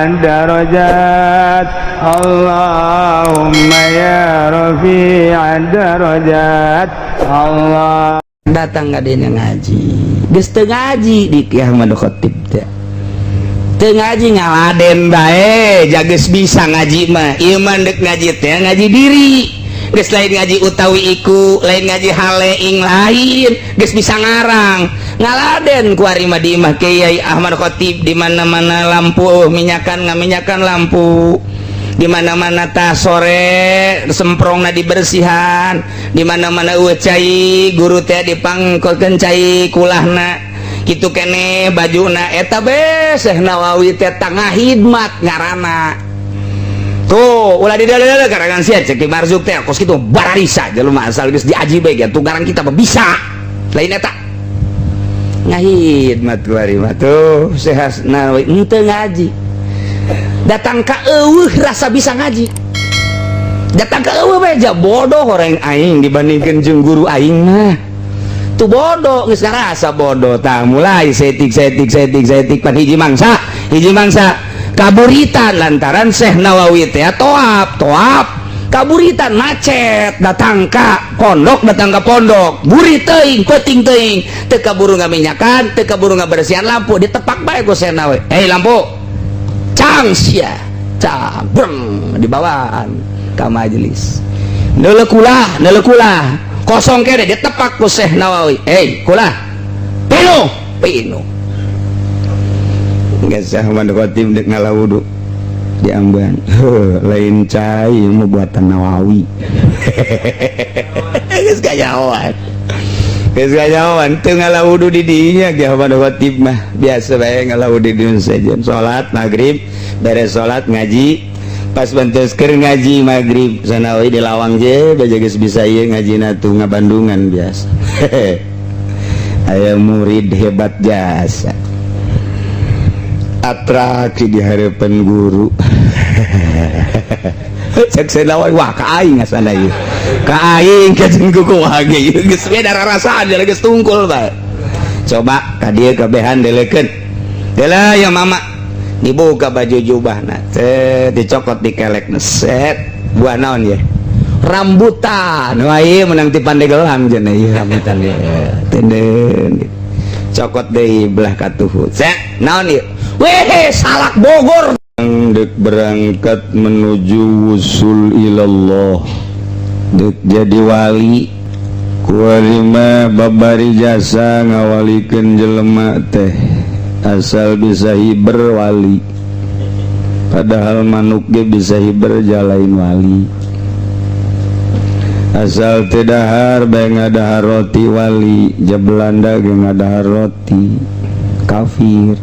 الدرجات. اللهم يا رفيع الدرجات. الله. Datang ka dinya ngaji, geus teu ngaji di Ki Ahmad Khatib teh, teu ngaji, ngaladen bae. Jages bisa ngaji mah ieu mah, dek ngaji teh ngaji diri, geus lain ngaji utawi iku, lain ngaji hale ing lain, geus bisa ngarang, ngaladen ku ari mah di imah Kiai Ahmad Khatib. Di mana-mana lampu minyakan, ngaminyakan lampu. Di mana-mana tas sore semprongna dibersihan. Di mana-mana eueuh cai, guru teh dipangkolkeun cai kulahna kitu kene bajuna. Eta be Syekh Nawawi teh, tangah hidmat ngaranna tuh. Ulah di dalam karangan sia, cek Ki Marzuk teh kos kitu bararisa jelema, asal geus diaji bae tuh garang kita mah bisa lain. Eta ngahidmat ku ari mah tuh Syekh Nawawi. Henteu ngaji, datang ka eueuh rasa bisa ngaji, datang ka eueuh beja bodoh orang aing dibandingkeun jeung guru aing mah tuh bodoh, geus ngarasa bodoh. Tah, mulai setik setik setik setik pan hiji mangsa, hiji mangsa kaburitan lantaran Syekh Nawawi teh toap toap kaburitan macet. Datang ka pondok, datang ka pondok burit teuing, peuting teuing, teu kaburu ngaminyakan, teu kaburu ngabersihan lampu, ditepak bae ku Syekh Nawawi. "Hei lampu, cang sia, cang!" Breng, dibawaan ka majelis. Neuleuh kulah, neuleuh kulah kosong kene, ditepak ku Syekh Nawawi. "Hei kulah, pinuh!" Pinuh. Geus Ahmad Khatib dek ngala wudu di amban. Heuh, lain cai mau buatan Nawawi. Geus kanyahoan, geus kanyahoan. Teu ngala wudu di dinya Ki Ahmad Khatib mah, biasa bae ngala wudu di sejen. Salat maghrib beres, salat ngaji, pas bantos keur ngaji maghrib sanawi di lawang je bae geus bisa ieu ngajina tuh, ngabandungan biasa. Aya murid hebat jasa, atraksi di hadapan guru. Cek saya, "Wah, ka aing asana ieu, ka aing ka jeung kumaha ge ieu geus beda rarasaan, geus tungkul bae." Coba ka dieu kabehan delekeun. Dela ya mama, dibuka baju jubahna teh, dicokot di kelek, set, buah naon ya? Rambutan. Wah, ieu menang ti Pandegelang cenah ieu rambutan ieu. Tenden, cokot deui belah katuhu, set, naon ieu? Weh, salak Bogor. Dek berangkat menuju wusul ilallah, dek jadi wali. Kuari mah babari jasa ngawalikeun jelema teh, asal bisa hiber wali, padahal manuk ge bisa hiber jalain wali. Asal teu dahar bae ngadahar roti wali, ja Belanda ge ngadahar roti kafir.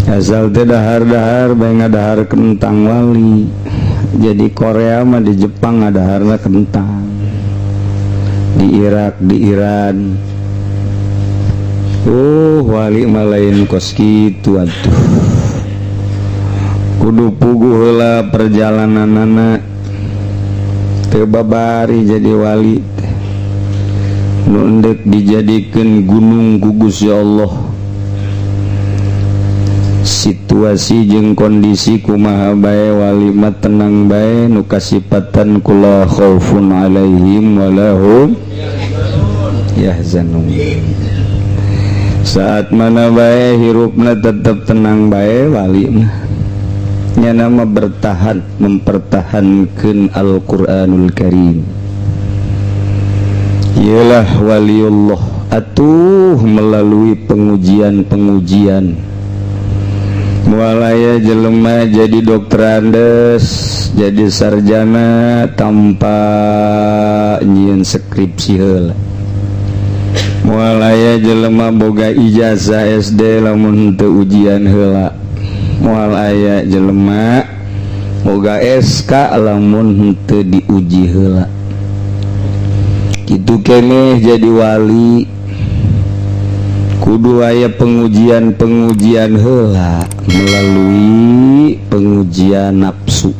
Asal teu dahar-dahar bae ngadahar kentang wali, jadi Korea mah di Jepang ngadaharna kentang, di Irak, di Iran. Oh, wali mah lain kos kitu atuh, kudu puguh heula perjalananana, teu babari jadi wali teh. Nu endek dijadikeun gunung ku Gusti Allah, situasi jeung kondisi kumaha bae wali mah tenang bae, nu kasipatan ku la khaufun alaihim walahum yahzanun. Saat mana bae hirupna tetap tenang bae wali mah. Nyana mah bertahan mempertahankan Al-Qur'anul Karim. Ialah waliullah atuh melalui pengujian-pengujian. Mualaya jelema jadi doktorandes, jadi sarjana tanpa nyieun skripsi heula. Moal aya jelema boga ijazah SD lamun teu ujian heula. Moal aya jelema boga SK lamun henteu diuji heula. Kitu keneh jadi wali, kudu aya pengujian-pengujian heula melalui pengujian nafsu.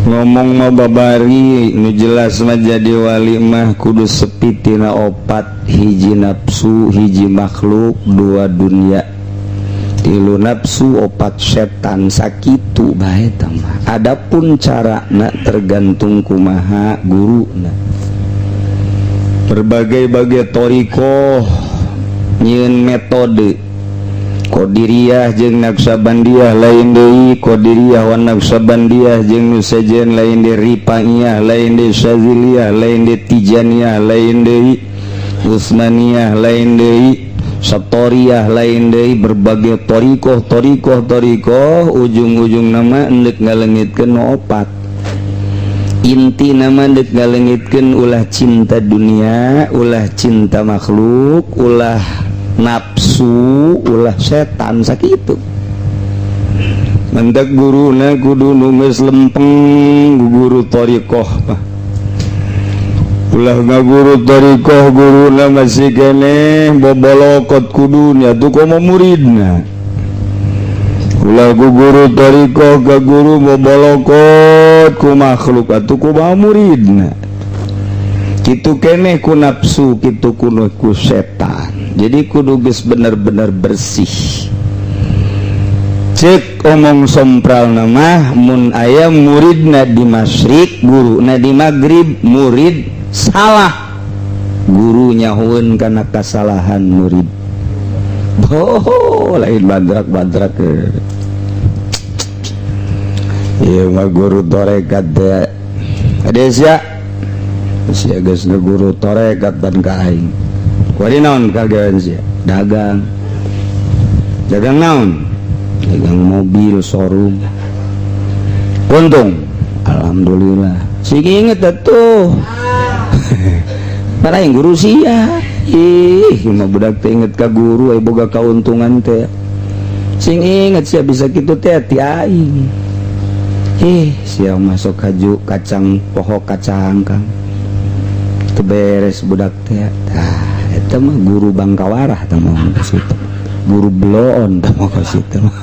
Ngomong mau babari, nu jelas mah jadi wali mah kudu sepi tina opat: hiji nafsu, hiji makhluk, dua dunia. Tilu nafsu, opat setan, sakitu bae mah. Adapun carana tergantung kumaha guruna. Berbagai-bagai thoriqoh nyieun metode. Qadiriyah jeung Naqsabandiyah lain deui, Qadiriyah wan Naqsabandiyah jeung nu sejen lain deui, Rifaiyah lain deui, Syadziliyah lain deui, Tijaniyah lain deui, Utsmaniyah lain deui, Satoriyah lain deui. Berbagai thoriqoh, thoriqoh, thoriqoh, ujung-ujung nama endek ngalengitkeun nu opat. Inti nama endek ngalengitkeun ulah cinta dunia, ulah cinta makhluk, ulah nafsu, ulah setan, sakitu. Mendak guruna kudu nu geus lempeng. Guru thoriqoh mah ulah ngaguru thoriqoh guruna masih keneh bobolokot kudunya tuh komo muridna. Ulah ku guru thoriqoh ka guru bobolokot ku makhluk atuh kumaha muridna. Kitu keneh ku nafsu, kitu kuno ku setan. Jadi kudu geus bener-bener bersih. Cek omong sompral nama, mun aya muridna di masyrik, guruna di maghrib, murid salah, guru nyahueun kana kasalahan murid. Oh, lain badrak-badrak. Ieu mah guru tarekat teh. Ade sia, sia geus guru tarekat dan ka aing. Kuari naon kagawean sia? Dagang. Dagang naon? Dagang mobil showroom. Untung? Alhamdulillah. Sing inget atuh. Para yang guru sia. Ih, mah budak teh inget ka guru aya boga kauntungan teh. Sing inget sia bisa kitu teh ti aing. Ih, sia masuk haju kacang poho kacang kang. Teu beres budak teh. Tah, eta mah guru bangkawarah tah mah ka situ. Guru bloon tah mah ka situ mah.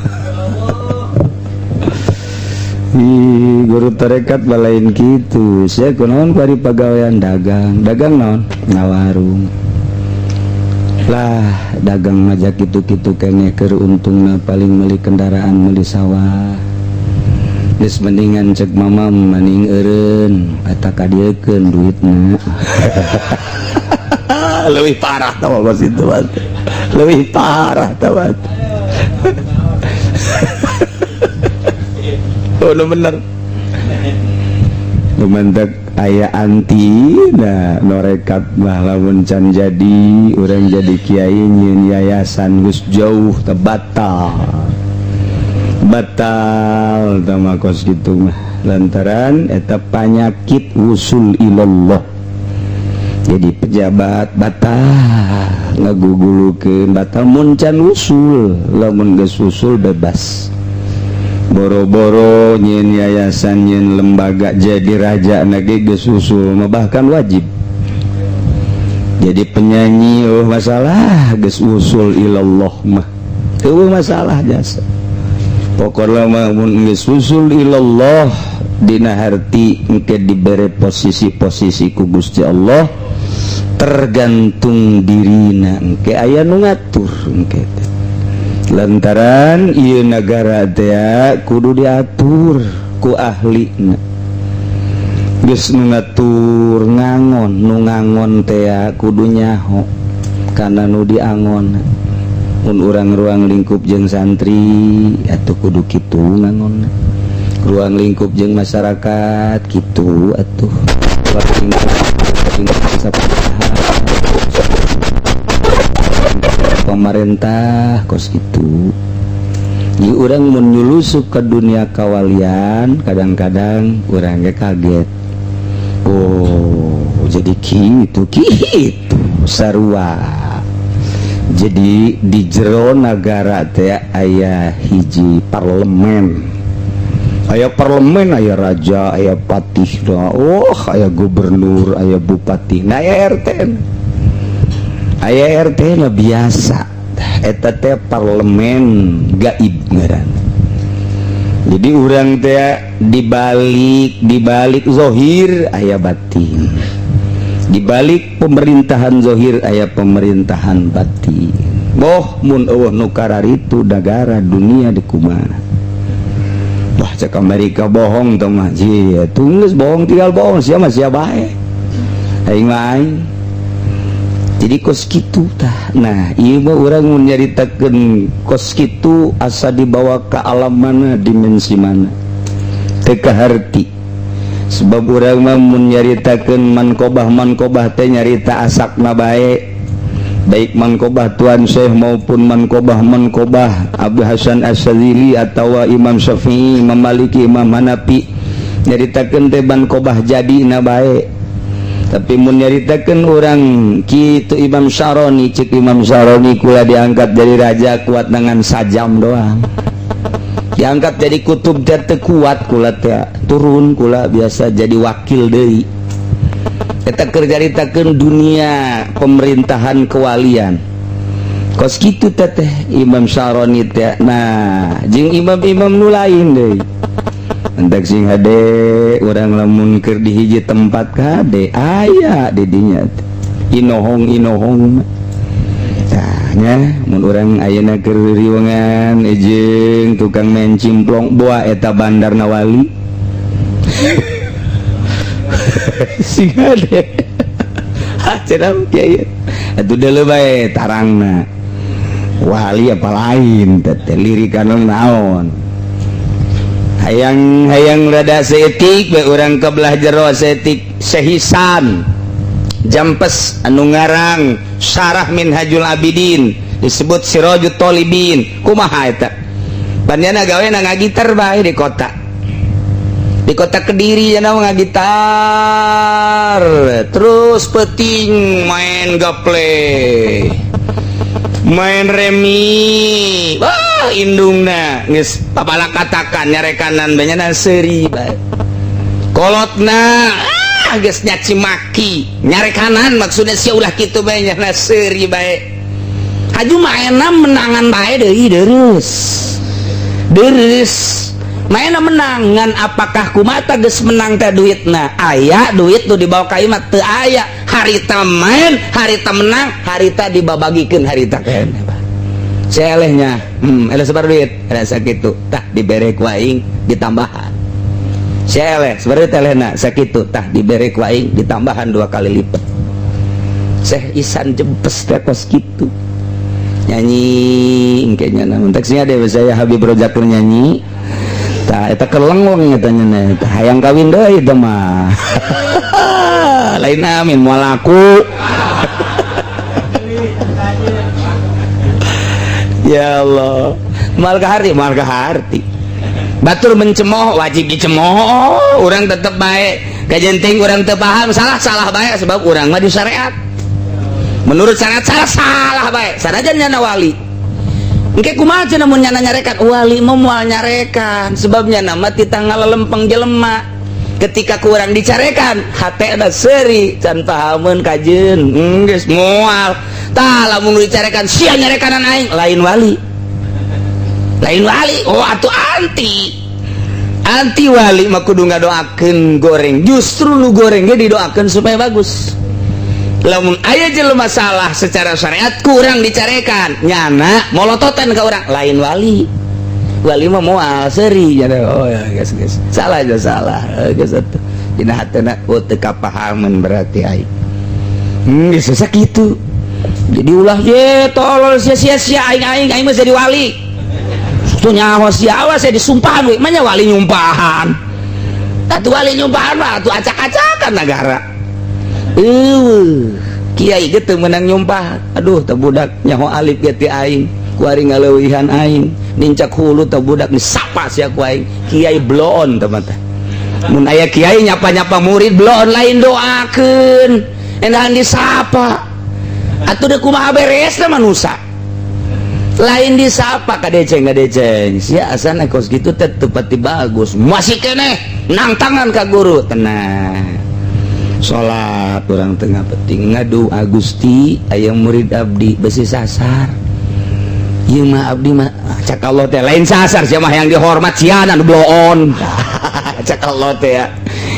Ih, guru tarekat balain kitu. Sia kunaon kuari pagawean? Dagang. Dagang naon? Ngawarung. Lah, dagang maja kitu-kitu keneh keur untungna paling meuli kendaraan, meuli sawah. Geus mendingan cek mama mending eureun eta kadieukeun duitna. Leuwih parah tah mah situ mah. Leuwih parah tah mah. Oh, nu bener. Lumantak aya anti nah norekat mah lamun can jadi urang jadi kiai nyieun yayasan geus jauh teh batal. Batal tah mah kos kitu mah lantaran eta panyakit wusul ilallah. Jadi pejabat batal, ngagugulukeun batal mun can wusul, lamun geus wusul bebas. Boro-boro nyieun yayasan, nyieun lembaga, jadi raja nage geus usul mah bahkan wajib. Jadi penyanyi, oh, masalah geus usul ilallah mah eueuh masalah jasa. Pokokna mah mun geus usul ilallah dina harti engke dibere posisi-posisi ku Gusti Allah, tergantung dirina engke aya nu ngatur engke teh. Lantaran ieu nagara teh kudu diatur ku ahlina. Geus nu ngatur ngangon, nu ngangon teh kudu nyaho kana nu diangon. Mun urang ruang lingkup jeung santri atuh kudu kitu ngangon, ruang lingkup jeung masyarakat kitu atuh, ruang lingkup lingkup pemerintah kos gitu. Jadi orang menyulusup ke dunia kawalian, kadang-kadang orangnya kaget, oh, jadi gitu gitu sarua. Jadi di jero negara teh aya hiji parlemen, aya parlemen, aya raja, aya patih, oh, aya gubernur, aya bupati, nah aya RT, aya RT na biasa. Eta teh parlemen gaib ngaran. Jadi urang teh dibalik dibalik zohir aya batin. Di balik pemerintahan zohir aya pemerintahan batin. Boh mun euweuh nu kararitu, negara dunia di kumaha? Wah, cek Amerika bohong teh mah. Jie, geus bohong, tinggal bohong sia mah, sia bae. Aing mah aing. Jadi kos kitu tah. Nah, ieu mah urang mun nyaritakeun kos kitu asa dibawa ke alam mana, dimensi mana. Teu kaharti. Sebab urang mah mun nyaritakeun mankobah mankobah teh nyarita asakna bae. Baik mankobah Tuan Syekh maupun mankobah mankobah Abu Hasan Asy-Syadzili atau Imam Syafi'i, Imam Maliki, Imam Hanafi, nyaritakeun teh mankobah jadi na bae. Tapi mun nyaritakeun urang kitu Imam Syaroni, cek Imam Syaroni, kula diangkat jadi raja kuat dengan sajam doang, diangkat jadi kutub teh teu kuat kula teh, turun kula biasa jadi wakil deui. Eta keur nyaritakeun dunia pemerintahan kewalian kos kitu teh teh Imam Syaroni teh. Nah, jeung imam-imam nu lain deui. Entek sing hade urang lamun keur di hiji tempat kade aya di dinya teh. Inohong inohong mah. Tah nya, mun urang ayeuna keur riwengan jeung tukang main cimplong, boa eta bandarna wali. Sing hade. Ah, cenah kiai. Atuh deuleu bae tarangna. Wali apa lain teh teh lirikan naon? Hayang hayang rada seetik we urang ke belah jero seetik. Sehisan Jampes anu ngarang Syarah Minhajul Abidin disebut Sirajut Tolibin, kumaha eta? Panjana gawe na ngagitar bae di kota, di kota Kediri nya ngagitar terus, peting main gaple, main remi. Wah, indungna geus papalakatakan, nyarekanan banyana seuri bae. Kolotna ah geus nyaci maki nyarekanan, maksudnya sia ulah kitu bae, nyana seuri bae. Haju maenna menangan bae deui, deres deres mainna menangan. Apakah kumata geus menang teh duitna aya? Duit tuh dibawa ka imah teu aya. Harita main, harita menang, harita dibabagikeun, harita keneh selehnya. Eleh sebar duit, eleh sakitu, tah dibere ku aing ditambahan. Seleh sebar duit elehna sakitu, tah dibere ku aing ditambahan dua kali lipat. Syekh Isan Jempes teh kos kitu nyanyi kayaknya. Namun teksnya ada saya Habib Rojak nyanyi. Tah eta keleng eta nya tah, hayang kawin deui teh mah. Lain amin, moal laku. Ya Allah, moal kaharti, moal kaharti. Batur mencemooh wajib dicemooh, urang tetep baik kajenting. Urang teu paham, salah salah bae, sebab urang mah di syariat, menurut syariat salah salah bae, sanajan nyana wali. Engke kumaha cenah mun nyana nyarekan? Wali mah moal nyarekan, sebabnya nama tita ngalelempeng jelema. Ketika kurang dicarekan hate ada seuri, can pahameun kajeun, geus moal. Tah, lamun dicarekan, sia nyarekanan aing, lain wali, lain wali. Oh, atuh anti anti wali mah kudu ngadoakeun goreng. Justru nu goreng ge didoakeun supaya bagus. Lamun aya jelema salah secara syariat kurang dicarekan, nyana molototan ke orang, lain wali. Wali mah moal seuri nya. Oh ya, geus geus salah aja salah. Eh, geus atuh dina hatena, oh, teu kapahaman berarti aing. Geus sakitu. Jadi ulah ye tolol, sia sia sia, aing aing aing mah jadi wali tuh nyaho sia, awas saya disumpahan we. Manya wali nyumpahan? Atuh wali nyumpahan mah atuh acak-acakan negara. Eueuh, kiai ge teu meunang nyumpah. Aduh, teu budak nyaho alif ge ti aing, kuari ngaleuwihan aing, nincak hulu teu budak, disapa sia ku aing. Kiai bloon teh mah teh. Mun aya kiai nyapa-nyapa murid bloon, lain doakeun, endahan disapa. Atuh deuk kumaha beresna manusa? Lain disapa, kadeceng kadeceng sia, asana kos kitu teh teu pati bagus. Masih keneh nangtangan ka guru. Tenang, salat urang tengah penting ngadu, Gusti, aya murid abdi besi sasar. Ieu mah abdi mah, cak Allah teh lain sasar sia mah, yang dihormat sia anu bloon. Cak Allah teh ya.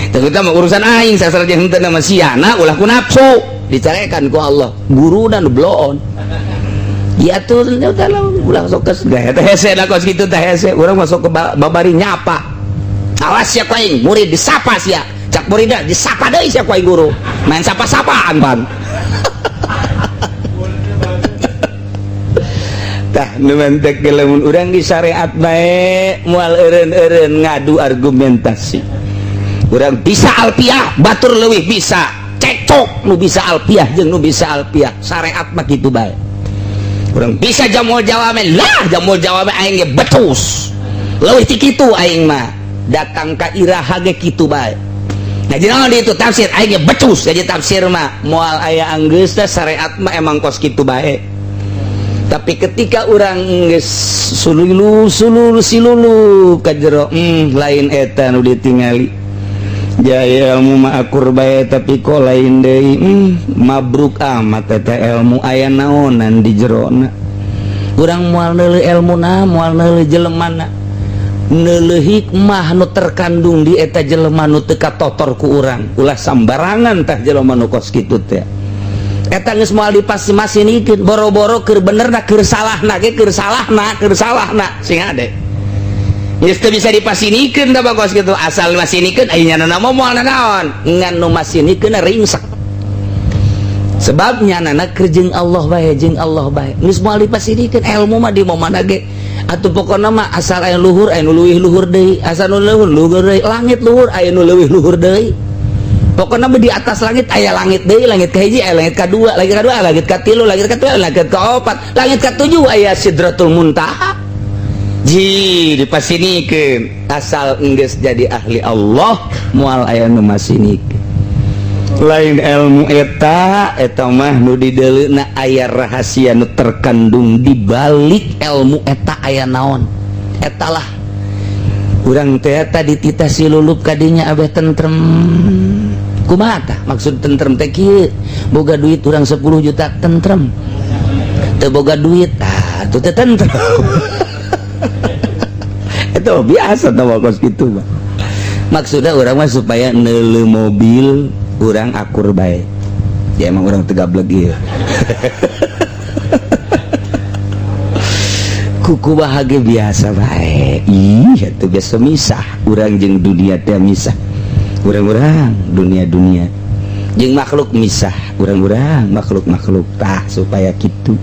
Terutama urusan aing sasar jeung henteu nama siana ulah ku nafsu dicarekan ku Allah guru dan bloon. Ya tuh ulah sok kes gaya teh hese da kos kitu teh hese urang masuk ke babari nyapa. Awas sia ku aing murid disapa sia. Cak muridna disapa deui sia ku aing guru. Main sapa-sapaan pan. Tah nu mentek lamun urang di syariat bae moal eureun-eureun ngadu argumentasi. Urang bisa alfiah batur leuwih bisa cekcok nu bisa alfiah jeung nu bisa alfiah syariat mah kitu bae. Urang bisa jamul jawame lah jamul jawame aing ge betus leuwih ti kitu aing mah datang ka iraha ge kitu bae. Ngaji naon di itu tafsir aing ge becus ngaji tafsir mah moal aya anggeus teh syariat mah emang kos kitu bae. Tapi ketika urang geus sululu sululu silulu ka jero lain eta nu ditingali. Jaya ilmu mah akur bae tapi kok lain deui mabruk amat eta ilmu aya naonan di jerona. Urang moal neuleuh elmuna moal neuleuh jelemana neuleuh hikmah nu terkandung di eta jelema nu teu katotor ku urang ulah sambarangan tah jelema nu kos kitu teh. Eta geus moal dipasi-masinikeun boro-boro keur benerna keur salahna ge keur salahna keur salahna sing ade. Geus teu bisa dipasinikeun da kos kitu asal masinikeun aya nyanana mah moal nanaon ngan nu masinikeun ringsek. Sebab nyanana keur jeung Allah bae jeung Allah bae geus moal dipasinikeun ilmu mah di mana ge atuh pokona mah asal aya luhur aya nu leuwih luhur deui asal nu luhur luhur deui langit luhur aya nu leuwih luhur deui pokona mah di atas langit aya langit deui langit ka hiji aya langit ka dua langit ka dua langit ka tilu langit ka tilu langit ka opat langit ka tujuh aya sidratul muntaha. Ji dipasinikeun asal enggeus jadi ahli Allah moal aya nu masinikeun. Lain ilmu eta eta mah nu dideuleuna aya rahasia nu terkandung di balik ilmu eta aya naon. Etalah urang teh eta dititah si lulup kadinya abeh tentrem. Kumaha tah maksud tentrem teh kieu boga duit urang 10 juta tentrem. Teu boga duit tah teu tentrem. Itu biasa tau kos gitu mah. Maksudnya orang mah supaya neuleuh mobil urang akur bae. Ya emang urang teu gablek ieu. Kuku bahagia biasa bae. Ih, atuh biasa misah urang jeung dunia teh misah. Urang-urang dunia-dunia jeung makhluk misah, urang-urang makhluk-makhluk tah supaya kitu.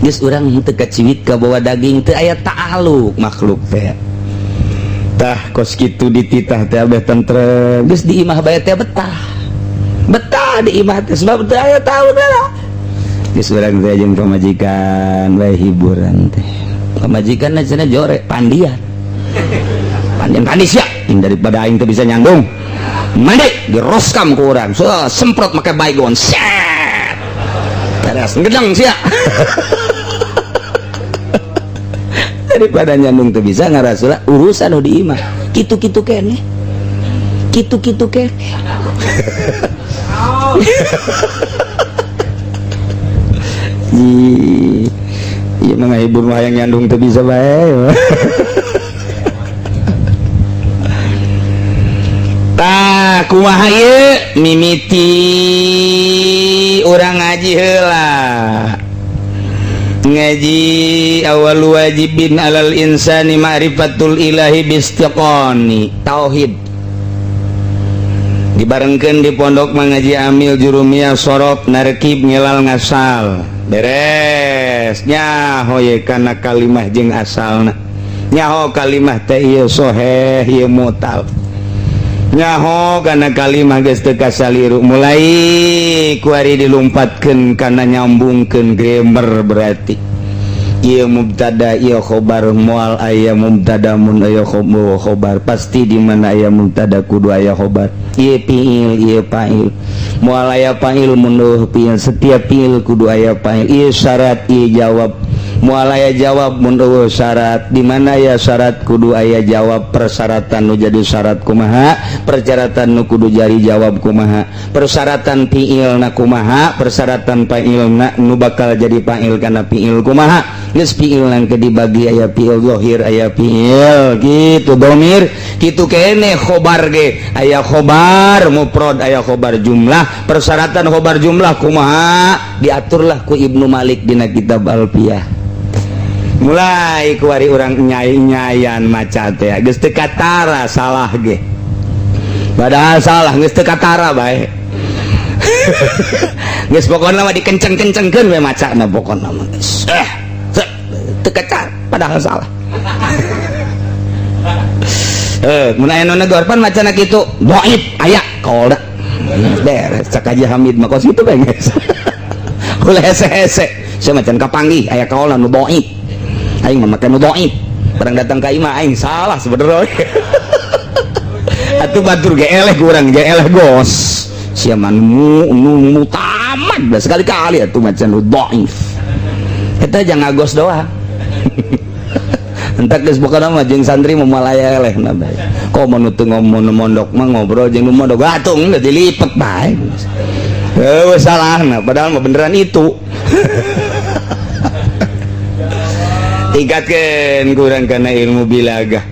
Geus urang teu kaciwit ka bawa daging teu aya ta'aluk makhluk teh. Tah kos kitu dititah teh abeh tentrem geus di imah bae teh betah. Betah di imah teh sebab teu aya taun lah. Geus urang teh jeung pamajikan bae hiburan teh. Pamajikan cenah jore pandian. Pandian pandi sia daripada aing teu bisa nyandung. Mandi diroskam ku urang. So, semprot make baygon. Set. Beres ngedeng sia. Daripada nyandung teu bisa ngarasula urusan nu di imah kitu-kitu keneh kitu-kitu keneh. Ieu mah ngahibur mah hayang nyandung teu bisa bae. Tah kumaha ieu mimiti urang ngaji heula. Ngaji awal wajibin alal insani ma'rifatul ilahi bistiqoni tauhid dibarengkeun di pondok mengaji amil jurumiyah sorop narkib ngelal ngasal beres nyaho ye kana kalimah jeung asalna nyaho kalimah teh ieu soheh ieu mutal nyaho kana kalimah geus teu kasaliru mulai kuari dilumpatkeun kana nyambungkeun grammar berarti ieu mubtada ieu khobar moal aya mubtada mun aya khobar pasti di mana aya mubtada kudu aya khobar ieu fiil ieu fa'il moal aya fa'il mun fiil setiap fiil kudu aya fa'il ieu syarat ieu jawab Moal aya jawab mun euweuh syarat. Di mana ya syarat kudu aya jawab, persyaratan nu jadi syarat kumaha, persyaratan nu kudu jadi jawab kumaha, persyaratan fiilna kumaha, persyaratan fa'ilna nu bakal jadi fa'il kana fiil kumaha. Geus fiil nang ke dibagi aya fiil zahir, aya fiil gitu domir kitu kene. Khobar ge aya khobar mufrad, aya khobar jumlah. Persyaratan khobar jumlah kumaha, diaturlah ku Ibnu Malik dina kitab Alfiyah. Mulai kuari urang nyai-nyayan maca teh geus teu katara salah ge, padahal salah geus teu katara bae. Geus pokona mah dikenceng-kencengkeun we macana, pokona mah geus teu kacar padahal salah. Mun aya nu negor, pan macana kitu dhaif, aya kaolna beres. Cak Haji Hamid mah kos kitu bae, geus ulah hese-hese. Sia macan kapanggih aya kaolna nu dhaif, aing mah make nu dhaif. Barang datang ka imah aing salah sebenarnya atuh, batur ge eleh, kurang ge eleh gos. Sia mah nu nu tamat sekali-kali atuh macan nu dhaif eta, jangan ngagos doang. Entak geus pokona mah jeung santri mah moal aya eleh na bae. Kok mun teu ngomong mondok mah ngobrol jeung nu mondok atung geus dilipet bae. Heuh, salahna padahal mah beneran itu. Tingkatkeun kurang kana ilmu bilagah.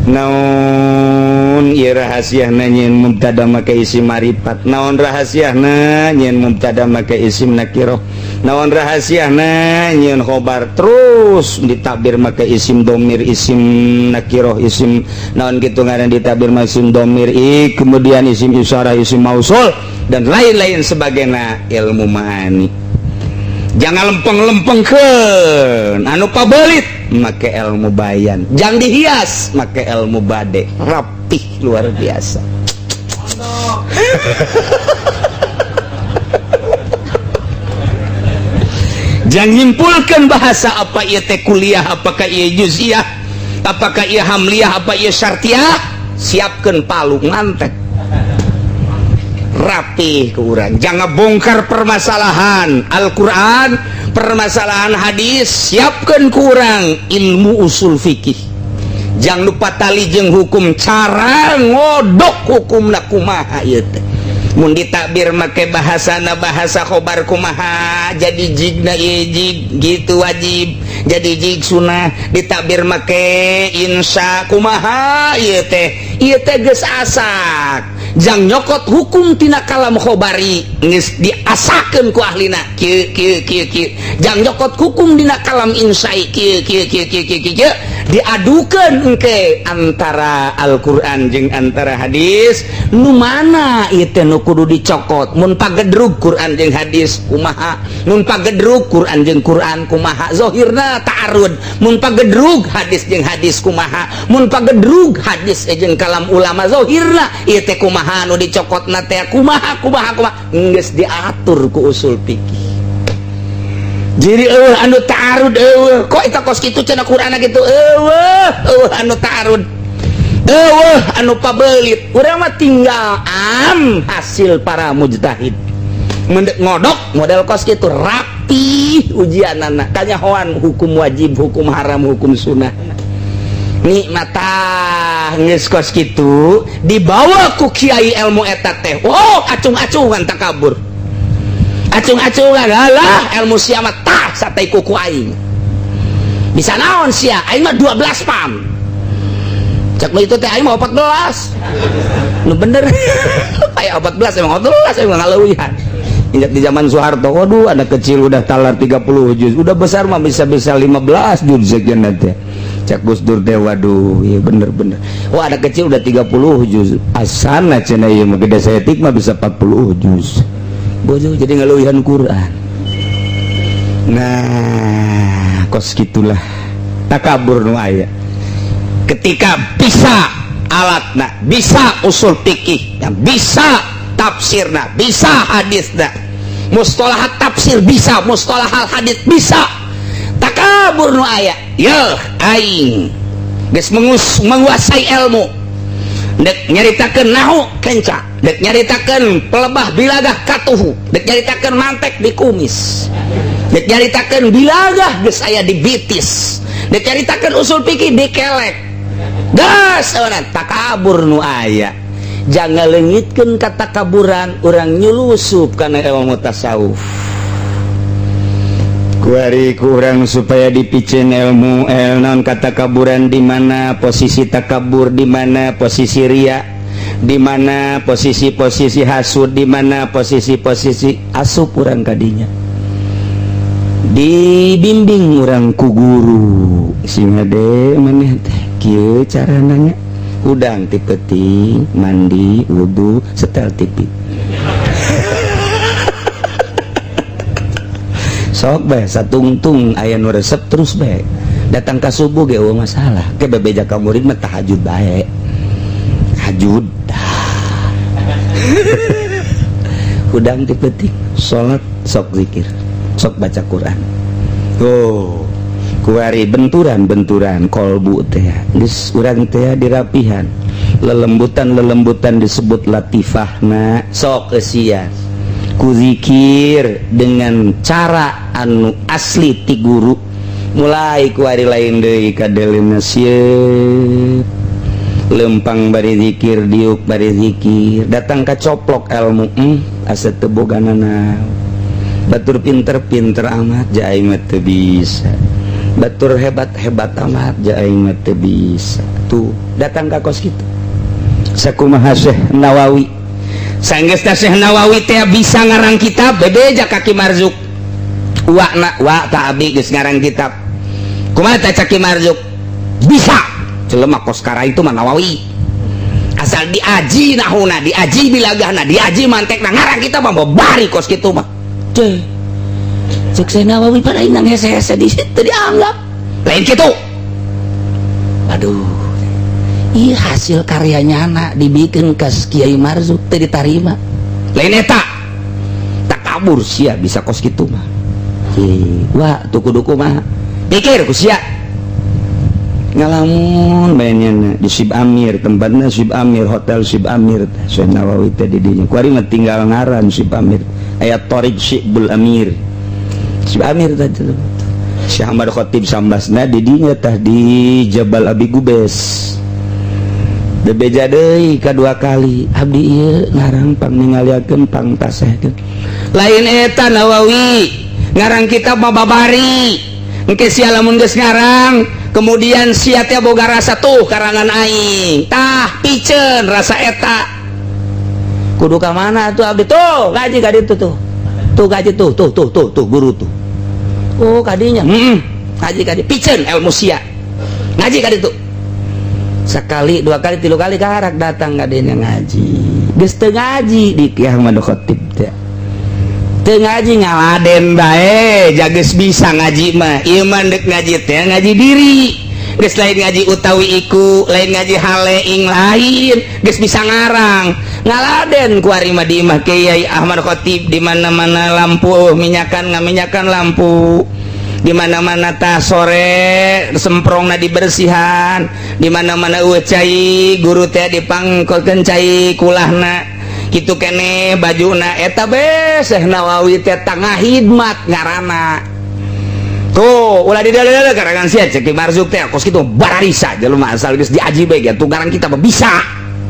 Naon ieu rahasiana nyeun mubtada make isim marifat? Naon rahasiana nyeun mubtada make isim nakirah? Naon rahasiana nyeun khobar terus ditabir make isim domir, isim nakirah, isim naon kitu ngaran, ditabir make isim domir i, kemudian isim isyarah, isim mausul, dan lain-lain sebagainya? Ilmu ma'ani jangan lempeng-lempengkeun. Anu pabelit make ilmu bayan, jangan dihias make ilmu bade, rapih luar biasa. Jangan nyimpulkan bahasa apa ieu teh kuliah, apakah ieu juz'iyah, apakah ieu hamliyah, apa ieu syartiyah. Siapkeun palu ngantek rapih ke urang. Jangan bongkar permasalahan Al-Quran, permasalahan hadis. Siapkan kurang ilmu usul fikih, jangan lupa tali jeung hukum, cara ngodok hukum na kumaha ieu teh. Mun ditakbir make bahasana bahasa khobar kumaha, jadi jigna ieu jig gitu wajib, jadi jig sunah. Ditakbir make insya kumaha ieu teh, ieu teh geus asak. Jang nyokot hukum tina kalam khobari geus diasakeun ku ahlina kieu kieu kieu kieu. Jang nyokot hukum dina kalam insai kieu kieu kieu kieu kieu kieu. Diadukeun engke antara Al-Qur'an jeung antara hadis, nu mana ieu teh nu kudu dicokot. Mun pagedrug Qur'an jeung hadis kumaha, mun pagedrug Qur'an jeung Qur'an kumaha, zahirna ta'arud. Mun pagedrug hadis jeung hadis kumaha, mun pagedrug hadis jeung kalam ulama zahirna ieu teh kumaha, nu dicokotna teh kumaha kumaha kumaha, geus diatur ku usul fikih. Jadi eueuh anu ta'arud, eueuh kok eta kos kitu cenah Qur'an kitu, eueuh eueuh anu ta'arud, eueuh anu pabelit. Urang mah tinggal am hasil para mujtahid mendek ngodok model kos kitu rapi ujianana, kanyahoan hukum wajib, hukum haram, hukum sunnah. Nikmatah geus kos kitu dibawa ku kiai ilmu eta teh, oh acung-acungan takabur, acung-acungan, alah ilmu sia mah tah satai kuku aing bisa naon sia, aing mah 12 pam. Cek nu itu teh aing mah 14 nu bener. Kayak 14 emang 14, emang ngaleuwihan. Ingat di zaman Soeharto, waduh anak kecil udah talar 30 juz, udah besar mah bisa-bisa 15 juz sekian teh. Cek Gus Dur teh, waduh iya bener-bener. Wah anak kecil udah 30 juz, asana cenah ieu mah gede saeutik mah bisa 40 juz. Bojo jadi ngaleuwihan Quran. Nah, kos gitulah takabur nu aya. Ketika bisa alatna, bisa usul fikih, bisa tafsirna, bisa hadisna, mustalahat tafsir bisa, mustalahat hadis bisa, takabur nu aya. Yeuh aing geus menguasai ilmu, dek nyaritakeun nahu kenca, dek nyaritakeun pelebah bilagah katuhu, dek nyaritakeun mantek di kumis. Dek nyaritakeun bilagah geus aya di bitis, dek nyaritakeun usul fikih dikelek gas takabur nu aya. Jangan leungitkeun katakaburan urang, nyulusup kana ilmu tasawuf. Kuari kurang supaya dipiceun ilmu el non katakaburan, di mana posisi takabur, di mana posisi ria, di mana posisi-posisi hasud, di mana posisi-posisi asup urang kadinya. Dibimbing urang ku guru sing hade, maneh teh kieu cara nanya, udang ti peuting, mandi, wudu, setel TV, sok bae satungtung aya nu resep, terus bae datang ka subuh ge euweuh masalah. Ke bebeja ka murid mah tahajud bae, hajud hudang ti peuting, salat, sok zikir, sok baca Quran. Oh, kuari benturan-benturan kolbu teh geus urang teh dirapihan, lelembutan-lelembutan disebut latifahna. Sok eusian ku zikir dengan cara anu asli ti guru, mulai kuari lain deui kadelina sieun lempang bari zikir, diuk bari zikir, datang ka coplok ilmu, asa teu boga nanaon. Batur pinter-pinter amat ja aing mah teu bisa, batur hebat-hebat amat ja aing mah teu bisa. Tuh datang ka kos kitu sakumaha Syekh Nawawi. Sanggeus Syekh Nawawi teh bisa ngarang kitab, bebeja ka Ki Marzuk, wa na wa ta abdi geus ngarang kitab, kumaha teh? Cak Ki Marzuk, bisa jelema kos kara itu mah Nawawi, asal diaji nahuna, diaji bilagahna, diaji mantekna, ngarang kitab mah bari kos kitu mah. Cek cek Syekh Nawawi pada inang hese-hese di situ dianggap lain gitu. Aduh, iya, hasil karyanya anak dibikin ke Kiai Marzuk teu ditarima, lain eta takabur sia bisa kos kitu mah. Wah, tuh kudu kumaha pikir ku sia, ngalamun mainnya di Sib Amir, tempatnya Sib Amir, hotel Sib Amir. Syekh Nawawi teh di dinya kuari mah tinggal ngaran Sib Amir, aya Torik Sibul Amir, Sib Amir tadi. Syekh Ahmad Khatib Sambasna di dinya tah, di Jabal Abi Gubes. Bebeja deui kadua kali, abdi ieu ngarang pang ningaliakeun, pang tasehkeun. Lain eta Nawawi, ngarang kitab mah babari. Engke sia lamun geus ngarang, kemudian sia teh boga rasa tuh karangan aing, tah piceun rasa eta kudu ka mana tuh abdi? Tuh ngaji ka ditu tuh, tuh ngaji tuh, tuh tuh tuh tuh guru tuh. Oh, kadinya, ngaji ka ditu, piceun ilmu sia, ngaji ka ditu sekali, dua kali, tilu kali, karak datang kadinya ngaji. Geus teu ngaji di Ki Ahmad Khatib teh, teu ngaji, ngaladen bae ja geus bisa ngaji mah. Ieu mah dek ngaji teh ngaji diri geus, lain ngaji utawi iku, lain ngaji hale ing lain, geus bisa ngarang, ngaladen ku ari mah di imah Kiai Ahmad Khatib. Di mana-mana lampu minyakan, ngaminyakan lampu, di mana-mana tah sore semprongna dibersihan, di mana-mana eueuh cai, guru teh dipangkolkeun cai kulahna kitu kene bajuna. Eta be Syekh Nawawi teh tangah hidmat ngaranna. Tuh ulah di dalam karangan sia, cek Marzuk teh kos kitu bararisa jelema, asal geus diaji bae tuh ngarang kita mah bisa.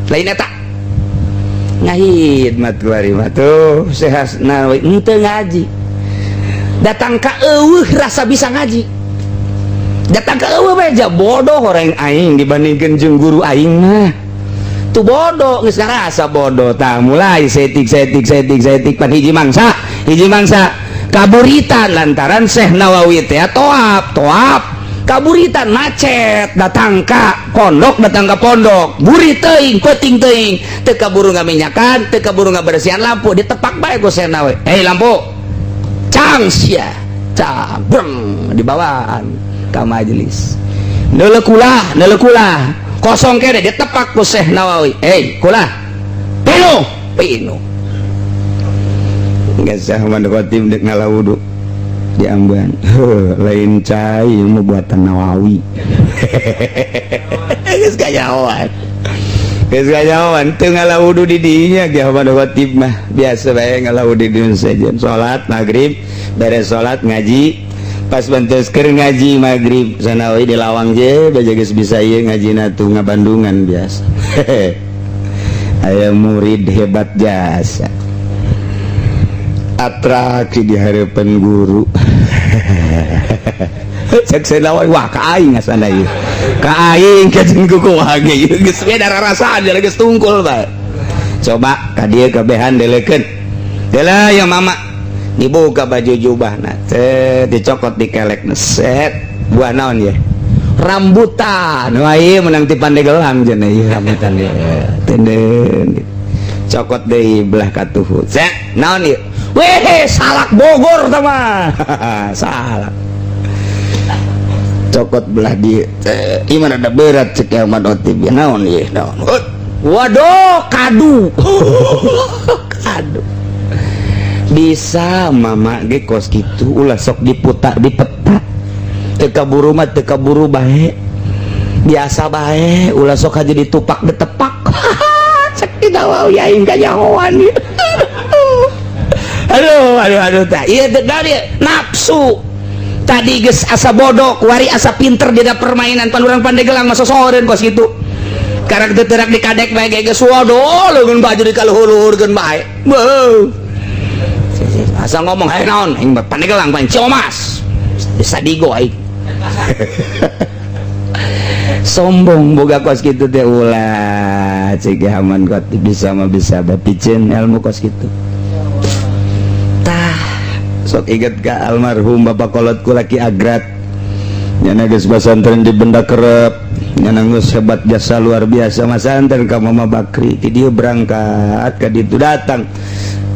Lain eta ngahidmat kuari mah. Tuh Syekh Nawawi henteu ngaji, datang ka eueuh rasa bisa ngaji, datang ka eueuh bae ja bodoh orang aing dibandingkeun jeung guru aing mah tuh bodoh, geus ngarasa bodoh. Tah mulai setik setik setik setik pan hiji mangsa, hiji mangsa kaburitan lantaran Syekh Nawawi teh toap toap kaburitan macet, datang ka pondok, datang ka pondok buri teuing, peuting teuing, teu kaburu ngaminyakan, teu kaburu ngabersihan lampu, ditepak bae ku Syekh Nawawi, "Hei lampu, cang sia, cang!" Breng, dibawaan ka majelis. Neuleuh kulah, neuleuh kulah kosong kene, ditepak ku Syekh Nawawi, "Hei kulah, pinuh!" Pinuh. Geus Syekh Ahmad Khatib dek ngala wudu di amban, heuh, lain cai mau buatan Nawawi, geus kanyahoan. Geus kanyahoan teu ngala wudu di dinya ge Ahmad Khatib mah, biasa bae ngala wudu di sejen. Salat maghrib, beres salat ngaji, pas bantos keur ngaji maghrib sanawi di lawang je bae geus bisa ieu ngajina tuh ngabandungan biasa. Aya murid hebat jasa atraksi di harapan guru. Cek saya, "Wah, ka aing asana ieu, ka aing kajeun kumaha ge ieu geus beda rarasaan geus tungkul bae." Coba ka dieu kabehan delekeun. Dela ya mama, dibuka baju jubahna teh, dicokot dikelek, set buah naon ya? Rambutan. Wah, ieu menang ti Pandegelang cenah ieu rambutan ieu. Tenden cokot deui belah katuhu, set naon ieu? Weh, salak Bogor tah mah, salak. Cokot belah di gimana, ada berat. Cek Ahmad Otib, ya naon ieu, naon? Waduh, kadu kadu. Bisa mama ge kos kitu, ulah sok diputar dipetak. Teu kaburu mah teu kaburu bae, biasa bae, ulah sok aja ditupak ditepak. Cek tidak ya aing kanyahoan. Aduh, aduh, aduh. Tak iya dari nafsu tadi geus asa bodoh, kuari asa pinter dina permainan. Pan urang Pandegelang mah sosoreun kos kitu, karak teu terak dikadek bae geus waduh, leungeun baju dikaluhur-luhurkeun bae. Beuh, asa ngomong, "Hey, naon aing Pandegelang, pan Ciomas bisa digo aing." Sombong boga kos kitu teh ulah. Cek aman kot bisa mah bisa bapiceun ilmu kos kitu. Tah, sok inget ke almarhum bapak kolot ku laki agrat nyana geus basantren di benda kerep, nyana geus hebat jasa luar biasa masantren ka Mama Bakri. Ti dieu berangkat ka ditu, datang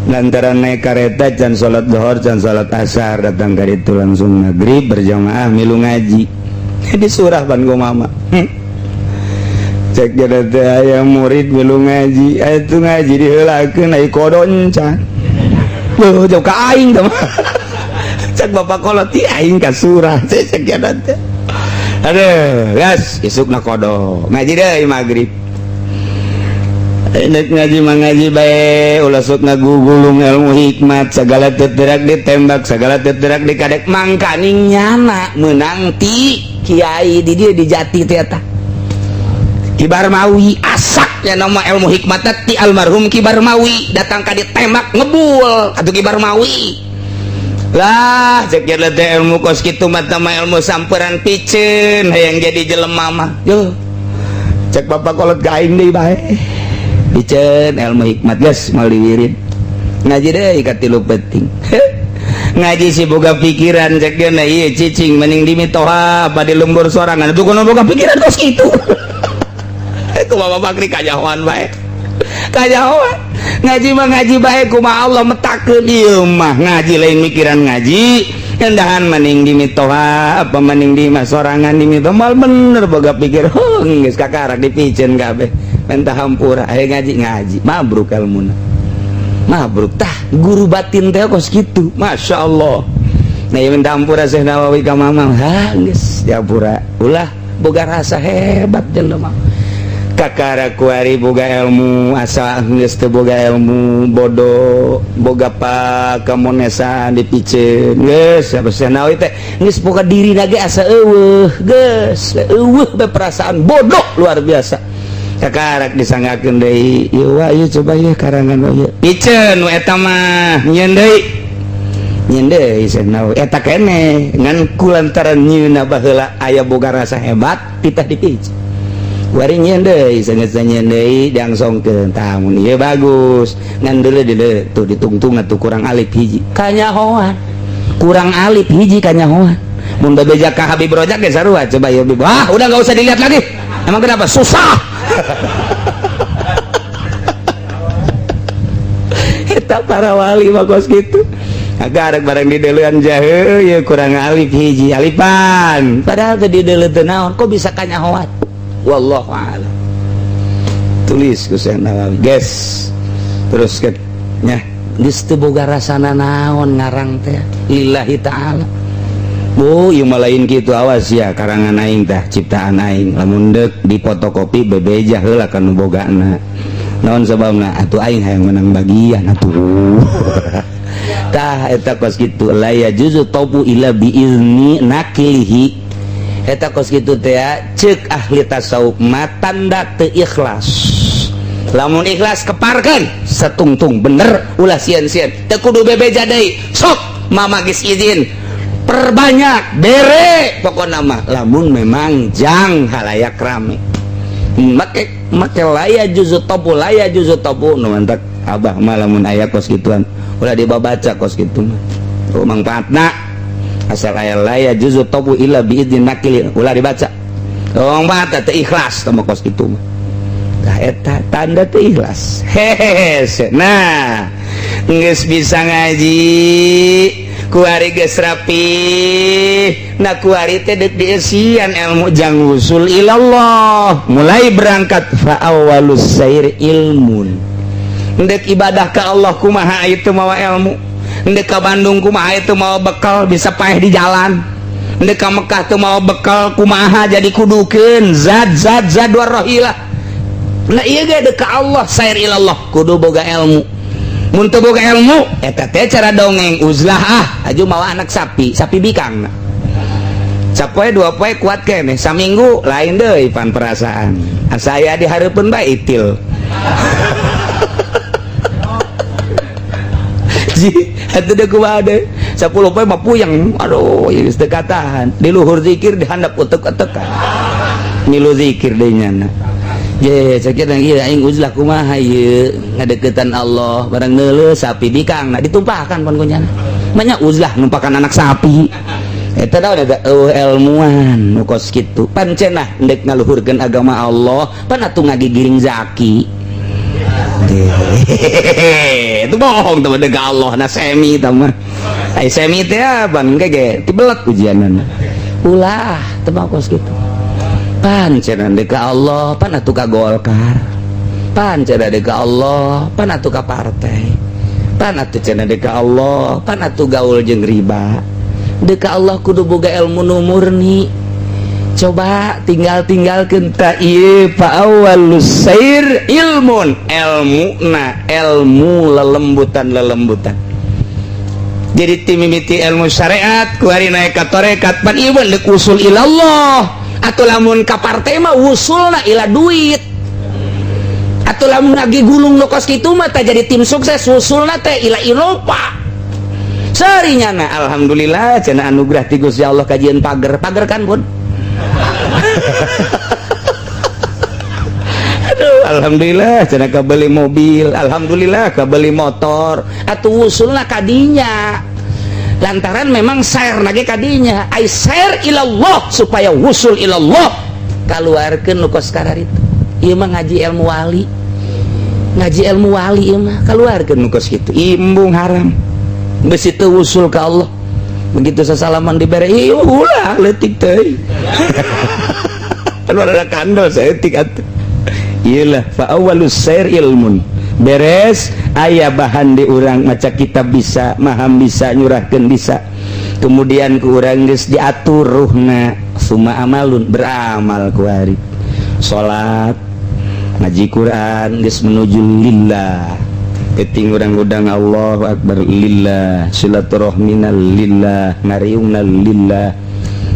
lantaran naik kereta can salat zuhur, can salat asar, datang ka ditu langsung maghrib berjamaah milu ngaji di surah pan go mama. Cek jadi teh aya murid milu ngaji, aya tu ngaji diheulakeun ai kodon can. Loh, jauh ka aing teh mah. Cek bapak kolot ti aing ka surah. Cek jadi teh. Aduh, gas isukna kodo. Ngaji deui maghrib. Nek ngaji mah ngaji bae, ulah sok ngagugulung ilmu hikmat, segala teterak ditembak, segala teterak dikadek, mangkaning nyana menang ti kiai di dia di jati teh eta. Ki Barmawi asaknya nama ilmu hikmat ti almarhum Ki Barmawi, datang ka ditembak ngebul atuh Ki Barmawi lah. Cek teh ilmu kos kitu mah ilmu samperan piceun hayang jadi jelema mah. Yo, cek bapak kolot ka aing deui bae, piceun ilmu hikmat geus moal diwirid. Ngaji deui ka 3 penting ngaji si boga pikiran. Cek geuna ieu cicing mending di mitoha apa di lembur sorangan itu kudu boga pikiran kos kitu. Ku Bapak Bakri kanyahoan bae, kanyahoan. Ngaji mah ngaji bae, kumaha Allah metakeun ieu mah ngaji lain mikiran ngaji. Endahan mending di mitoha apa mending di mah sorangan di mitoha, mal bener boga pikir. Oh, geus kakarak dipiceun kabeh, mentah hampura. Aya ngaji ngaji mabruk ilmuna mabruk. Tah, guru batin teh kos kitu, Masya Allah. Nah, ieu minta hampura Syekh Nawawi ka mama. Ha, geus dihampura, ulah boga rasa hebat jelema. Kakara kuari boga ilmu, asa geus teu boga ilmu, bodoh, boga pakamonesan dipiceun. Geus siapa Syekh Nawawi teh geus boga diri ge asa eueuh, geus eueuh be perasaan bodoh luar biasa. Kakarak disanggakeun deui ieu, wa ieu coba ieu karangan ieu piceun nu eta mah nyieun deui, nyieun deui Syekh Nawawi eta keneh ngan kulantaran nyieunna baheula aya boga rasa hebat titah dipiceun. Wari nyieun deui, sangeus nyieun deui diangsongkeun, tah mun ieu bagus ngan deuleu deuleu tuh ditungtung atuh kurang alif hiji, kanyahoan kurang alif hiji, kanyahoan. Mun bebeja ka Habib Rojak ge sarua, coba ieu, wah, udah nggak usah dilihat lagi. Emang kenapa susah? Eta para wali mah kos kitu. Agar barang di deuleuan jahe ya kurang alif hiji, alifan padahal teh di deuleu teu naon, kok bisa kanyahoan? Wallahu a'lam. Tulis ku Syekh Nawawi, guys, terus ke nya geus teu boga rasana naon ngarang teh lillahi ta'ala. Bu, ieu mah lain kitu, awas ya, karangan aing tah, ciptaan aing. Lamun deuk dipotokopi bebeja heula ka nu bogana. Naon sababna? Atuh aing hayang menang bagian atuh. Tah eta kos kitu, la yajuzu tobu illa bi izni nakilihi. Eta kos kitu teh ceuk ahli tasawuf mah tanda teu ikhlas. Lamun ikhlas keparkeun setungtung bener, ulah sieun-sieun. Teu kudu bebeja deui. Sok mama geus izin, perbanyak bere pokokna mah lamun memang jang halayak rame. Make make la yajuzu tobu, la yajuzu tobu nu mantak abah mah lamun aya kos kituan ulah dibabaca kos kitu mah. Oh, mangfaatna asal aya la yajuzu tobu illa bi idzni nakili ulah dibaca. Oh, mangfaatna teu ikhlas teh kos kitu mah. Tah eta tanda teu ikhlas. Hehehe. Nah, geus bisa ngaji kuari geus rapi, nah kuari teh deuk dieusian ilmu jang wusul ilallah. Mulai berangkat fa awwalus sair ilmun. Ndek ibadah ka Allah kumaha itu mawa ilmu. Ndek ka Bandung kumaha itu mawa bekal bisa paeh di jalan. Ndek ka Mekah teu mawa bekal kumaha jadi kudukeun zat zat zat warrohilah. Nah ieu ge deuk ka Allah sair ilallah kudu boga ilmu. Mun teu boga ilmu eta teh cara dongeng uzlah ah aju mawa anak sapi, sapi bikang. Sapoe dua poe kuat keneh, saminggu lain deui pan perasaan. Saya dihareupeun bae itil. Ji, atuh deui kumaha deui? 10 poe mah puyeng. Aduh, ieu geus teu katahan. Di luhur zikir di handap utek-utekan. Milu zikir deui nyana. Je, sakit ieu aing uzlah kumaha ieu ngadeukeutan Allah barang neuleuh sapi bikang nah ditumpahkan pon ku nyana. Banyak uzlah numpakan anak sapi. Eta naon eta eueuh ilmuan nu kos kitu. Pan cenah ndek ngaluhurkeun agama Allah, pan atuh ngagigiring zaki. Itu bohong teman deuk Allah na semi tah mah. Ai semi teh ban ge tibelet ujianana. Ulah teu mah kos kitu. Pan cenah deuk ka Allah, pan atuh ka Golkar. Pan cenah deuk ka Allah, pan atuh ka partai. Pan atuh cenah deuk ka Allah, pan atuh gaul jeung riba. Deuk ka Allah kudu boga ilmu nu murni. Coba tinggal-tinggalkeun ta ieu fa awwalus sair ilmun, ilmuna ilmu lelembutan-lelembutan. Jadi timimiti ilmu syariat kuari naik ka tarekat pan ieu mah deuk usul ilallah. Atau lamun ka partai mah wusulna ila duit. Atau lamun lagi gulung nu kos kitu mah teh jadi tim sukses wusulna teh ila Eropa. Serinya na alhamdulillah cenah anugerah ti Gusti Allah kajian pager. Pager kan pun. Aduh, alhamdulillah cenah kabeli mobil, alhamdulillah kabeli motor. Atuh wusulna kadinya. Lantaran memang sair nage kadinya, ai sair ilallah supaya wusul ilallah kaluarkeun nu kos karar itu. Ieu mah ngaji ilmu wali. Ngaji ilmu wali ieu mah kaluarkeun nu kos kitu. Imbung haram. Besi teu wusul ka Allah. Begitu sasalaman dibere, ieu ulah leutik teuing. Kan ada kandel saeutik atuh. Iyalah fa awwalus sair ilmun. Beres aya bahan di urang maca kitab bisa, maham bisa, nyurahkeun bisa. Kemudian ku urang geus diatur ruhna summa amalun, beramal ku hari. Salat, ngaji Quran geus menuju lillah. Keting urang udang Allahu akbar lillah, silaturahmina lillah, ngariungna lillah.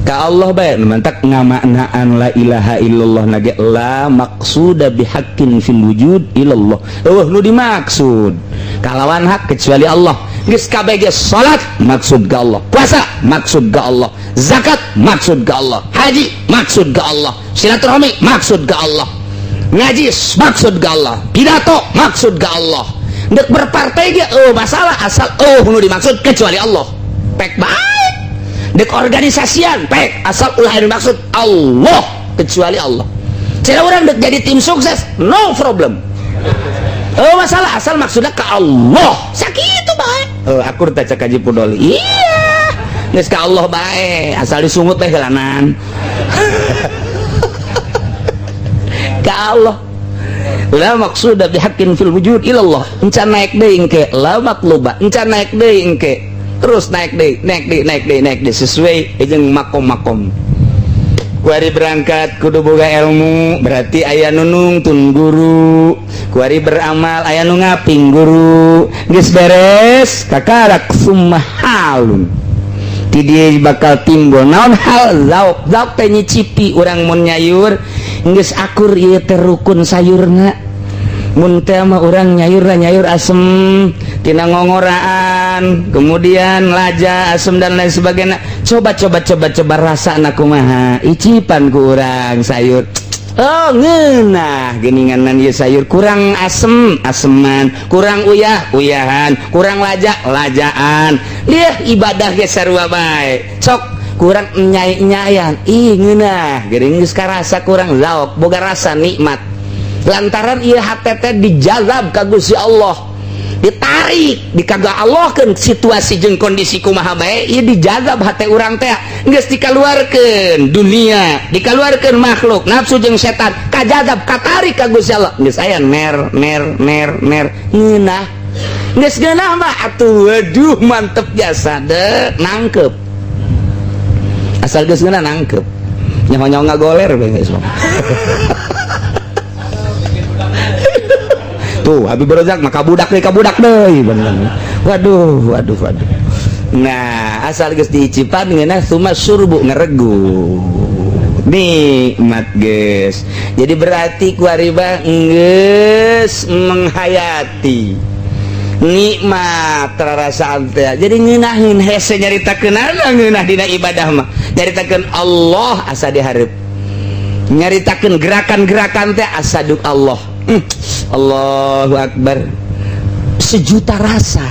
Ka Allah bae mantak ngamaknaan la ilaha illallah nage la maqsuda bihaqqin fil wujud illallah. Eueuh nu dimaksud kalawan hak kecuali Allah. Geus kabeh ge salat maksud ka Allah, puasa maksud ka Allah, zakat maksud ka Allah, haji maksud ka Allah, silaturahmi maksud ka Allah, ngaji maksud ka Allah, pidato maksud ka Allah. Ndek berpartai ge eueuh masalah asal eueuh nu dimaksud kecuali Allah. Pek bae. Dek organisasian pek asal ulah yang dimaksud Allah kecuali Allah. Cara orang dek jadi tim sukses no problem. Oh masalah asal maksudnya ke Allah. Sakitu bae. Oh akur teh cek Haji Pudoli. Iya. Geus ka Allah bae asal disungut teh heulanan. Ka Allah. La maqsuda bihaqqin fil wujud ilallah. Encan naik deui engke la maqluba. Encan naik deui engke. Terus naik deui, naik deui, naik deui, naik deui sesuai jeung makom-makom. Kuari berangkat kudu boga ilmu, berarti aya nu nungtun guru. Kuari beramal aya nu ngaping guru. Geus beres kakarak summa halun. Ti dieu bakal timbul naon hal zauk. Zauk teh nyicipi urang mun nyayur geus akur ieu teh rukun sayurna. Mun teh mah urang nyayurna nyayur asem tina ngongoraan, kemudian laja asem dan lain sebagainya. Coba coba coba coba rasana kumaha, icipan ku urang sayur. Oh ngeunah geuningan ieu sayur kurang asem aseman, kurang uyah uyahan, kurang laja lajaan. Liah ibadah ge sarua bae. Cok kurang nyai-nyayan, ih ngeunah geuning geus karasa kurang zaok, boga rasa nikmat. Lantaran ieu hate teh dijazab ka Gusti Allah, ditarik dikaga Allahkeun situasi jeung kondisi kumaha bae ieu dijazab hate urang teh geus dikaluarkeun dunia, dikaluarkeun makhluk nafsu jeung setan, kajazab katarik ka Gusti Allah geus aya ner ner ner ner ngeunah geus ngeunah mah atuh waduh mantep jasa de nangkep asal geus ngeunah nangkep nyaho-nyaho ngagoler bae geus mah. Tuh Habib Rozak maka budak deui bener. Waduh waduh waduh. Nah, asal geus diicipan ngeunah suma surbu ngeregu. Nikmat geus. Jadi berarti ku ariba geus menghayati nikmat rarasaan teh. Jadi ngeunaheun hese nyaritakeun ngeunah dina ibadah mah. Nyaritakeun Allah asa dihareup. Nyaritakeun gerakan-gerakan teh asa duk Allah. Allahu Akbar. Sejuta rasa.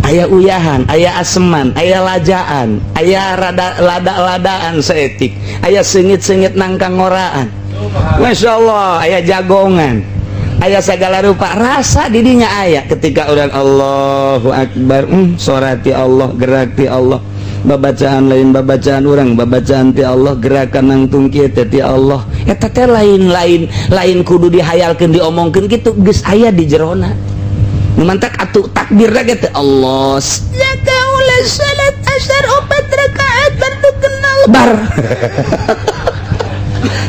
Aya uyahan, aya aseman, aya lajaan, aya rada lada-ladaan seetik, aya sengit-sengit nangkang ngoraan. Masya Allah, aya jagongan, aya segala rupa rasa didinya aya ketika orang Allahu Akbar, sorati Allah, gerak ti Allah, babacaan lain babacaan orang, babacaan ti Allah, gerakan nangtung kieu teh ti Allah. Eta teh lain-lain lain kudu dihayalkeun diomongkeun kitu geus aya di jerona. Nu mantak atuh takbir ge teh Allah. Ya kaula salat asar 4 rakaat baru kenal bar.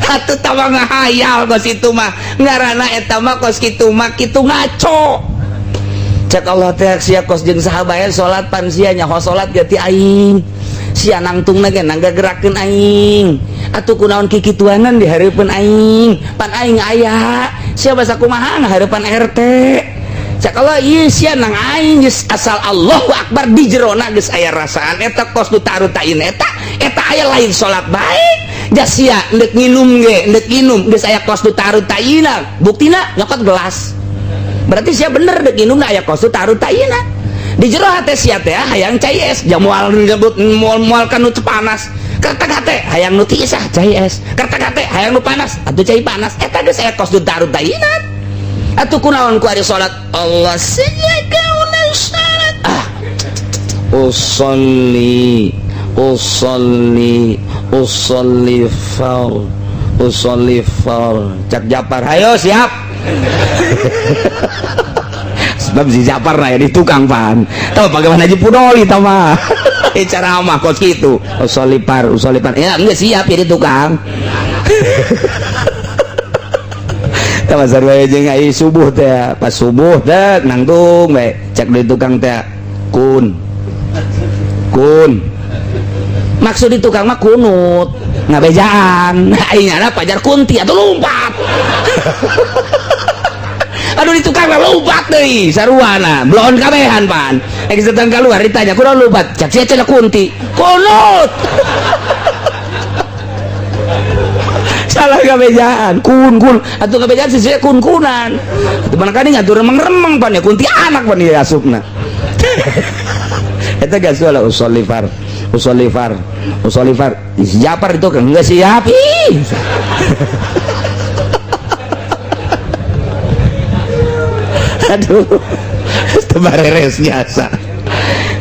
Atuh tama ngahayal kos itu mah ngaranna eta mah kos kitu mah kitu ngaco. Cek Allah teh sia kos jeung saha bae salat pan sia nyaho salat ge ti aing. Sia nangtungna ge nangga gerakeun aing. Atuh kunaon kikituanan di hareupeun aing. Pan aing aya. Sia basa kumaha ngahareupan RT. Cek Allah ieu sia nang aing geus asal Allahu Akbar di jerona geus aya rasaan eta kos nu tarutain eta eta aya lain salat bae. Jas sia endek nginum ge endek nginum geus aya kos nu tarutaina. Buktina nyokot gelas. Berarti sia bener dek nginum aya kos nu tarutaina. Di jero hate sia teh hayang cai es, jamual nyebut moal-moal kan nu panas. Kertek hate hayang nu tiis ah cai es. Kertek hate hayang nu panas atuh cai panas. Eta geus aya kos nu tarutaina. Atuh kunaon ku ari salat Allah sejakauna salat ah usolli usolli usolli far usolli far cak Japar hayo siap. Sebab si Japar nah di tukang pan tahu bagaimana haji pudoli tau mah cara mah kos kitu usolli far usolli far ya enggak siap ya di tukang. Pasar bae jeung ai subuh teh pas subuh teh nangtung bae cek di tukang teh kun kun maksud di tukang mah kunut ngabejaan aing nyana pajar kunti atuh lompat. Aduh di tukang mah lompat deui saruana bloon kabehan pan ek datang keluar ditanya kunaon lompat cek sia cenah kunti kunut. Salah kabejaan kun kun atuh kabejaan sih kun kunan atuh barangkali ngatur remeng-remeng pan ya kunti anak pan ya asupna. Eta geus lah usolli far usolli far usolli far Japar itu kan enggak siap ih. Aduh tebareres biasa.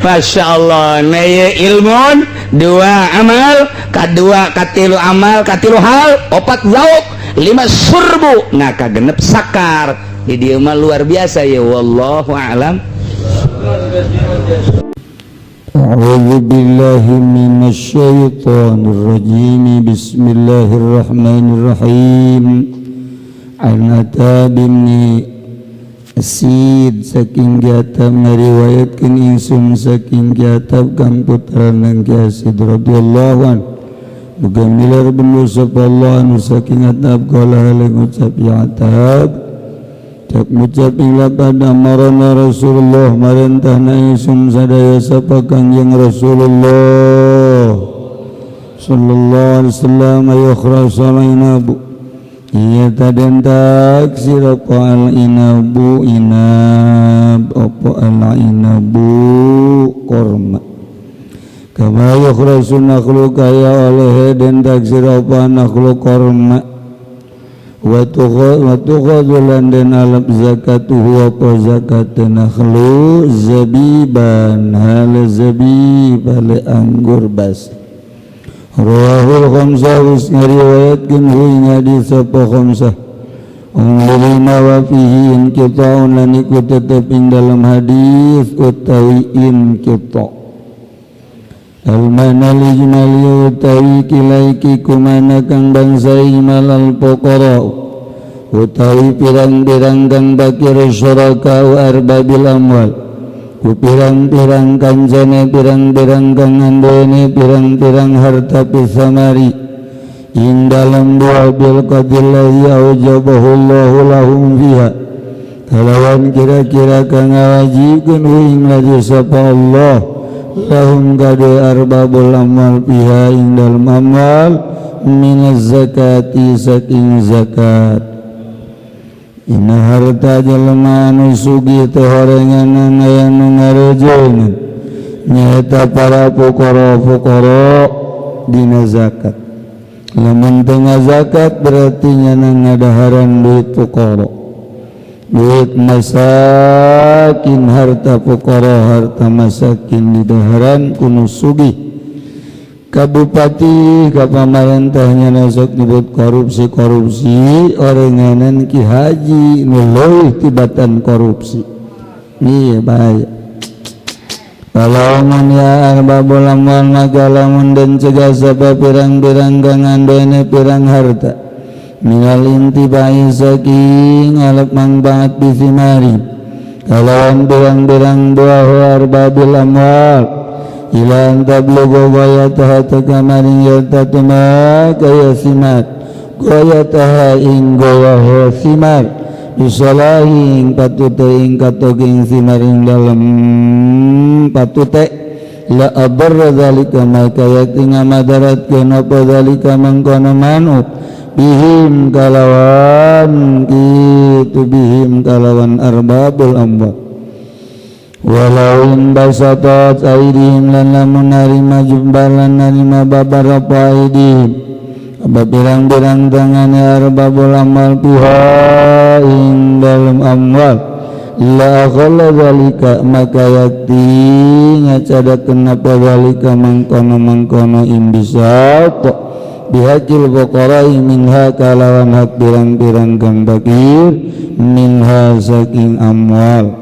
Masya Allah neye ilmun dua amal kadua katilu amal katilu hal opat zauk lima surbu nah kagenep sakar di dieu mah luar biasa ya wallahu alam. A'udzu billahi minasyaitonir rajim. Bismillahirrahmanirrahim. An Atab bin Asid saking Atab ngariwayatkeun ingsun saking Atab kang putrana Ki Asid radhiyallahu an. Muga milar benu sapa Allah anu saking Atab kala hale ngucap ya Atab. Cak ngucap ing lapad amarana Rasulullah marentahna ingsun sadaya sapa Kangjeng Rasulullah sallallahu alaihi wasallam ayukhrasal inabu. Iya taden taksir apa al inabu inab apa al inabu korma. Kama yukhrasu nakhlu kaya oleh den taksir apa nakhlu korma. Wa tukhadhu lan den alap zakatuhu apa zakat nakhlu zabiban hal zabib hal anggur bas. Rawahul khamsah wis ngriwayatkeun hu ing hadis sapa khamsah. Umulina wa fihi inqita'un lan iku tetep ing dalam hadis utawi inqita'. Al-mana ijmali utawi kilaiki kumana kang bangsa ijmal al-fuqara utawi pirang-pirang kang bakir syuraka wa arbabil amwal ku pirang-pirang kancane pirang-pirang kang andene pirang-pirang harta pisamari ing dalam buah bil qadillahi aujabahu Allahu lahum fiha kalawan kira-kira kang ngawajibkeun ing lagi sapa Allah lahum kade arbabul amal fiha ing dalem amal minaz zakati saking zakat. Ina harta jelema anu sugih teh horenganan aya nu ngarejeungan nyaeta para fuqara-fuqara dina zakat. Lamun teu ngazakat berarti nyana ngadaharan duit fuqara, duit masakin, harta fuqara, harta masakin didaharan kuno sugih. Kabupati ka pamarentahnya nasok nyebut korupsi-korupsi orenganan Ki Haji nu leuwih tibatan korupsi. Iya bahaya. Kalau ya arbabul amwal maka lamun den cegah sapa pirang-pirang kang andene pirang harta minal intibai saking alap manfaat bisimari kalawan pirang-pirang buah arbabil amwal ila an tablugha ghayataha takamarin yatatuma kaya simat ghayataha ing goyaha simar bisalahi ing patute ing katoge ing simar ing dalem patute la adarra zalika maka yakti ngamadaratkeun apa zalika mangkono manut bihim kalawan kitu bihim kalawan arbabul amwal. Walau in basatat aidihim lan lamun narima jumbalan narima babar apa aidihim apa pirang-pirang tangane arbabul amwal piha ing dalem amwal la akhalla zalika maka yakti ngacadakeun apa zalika mangkono-mangkono imbisat bihaqil fuqara'i minha kalawan hak pirang-pirang kang fakir minha saking amwal.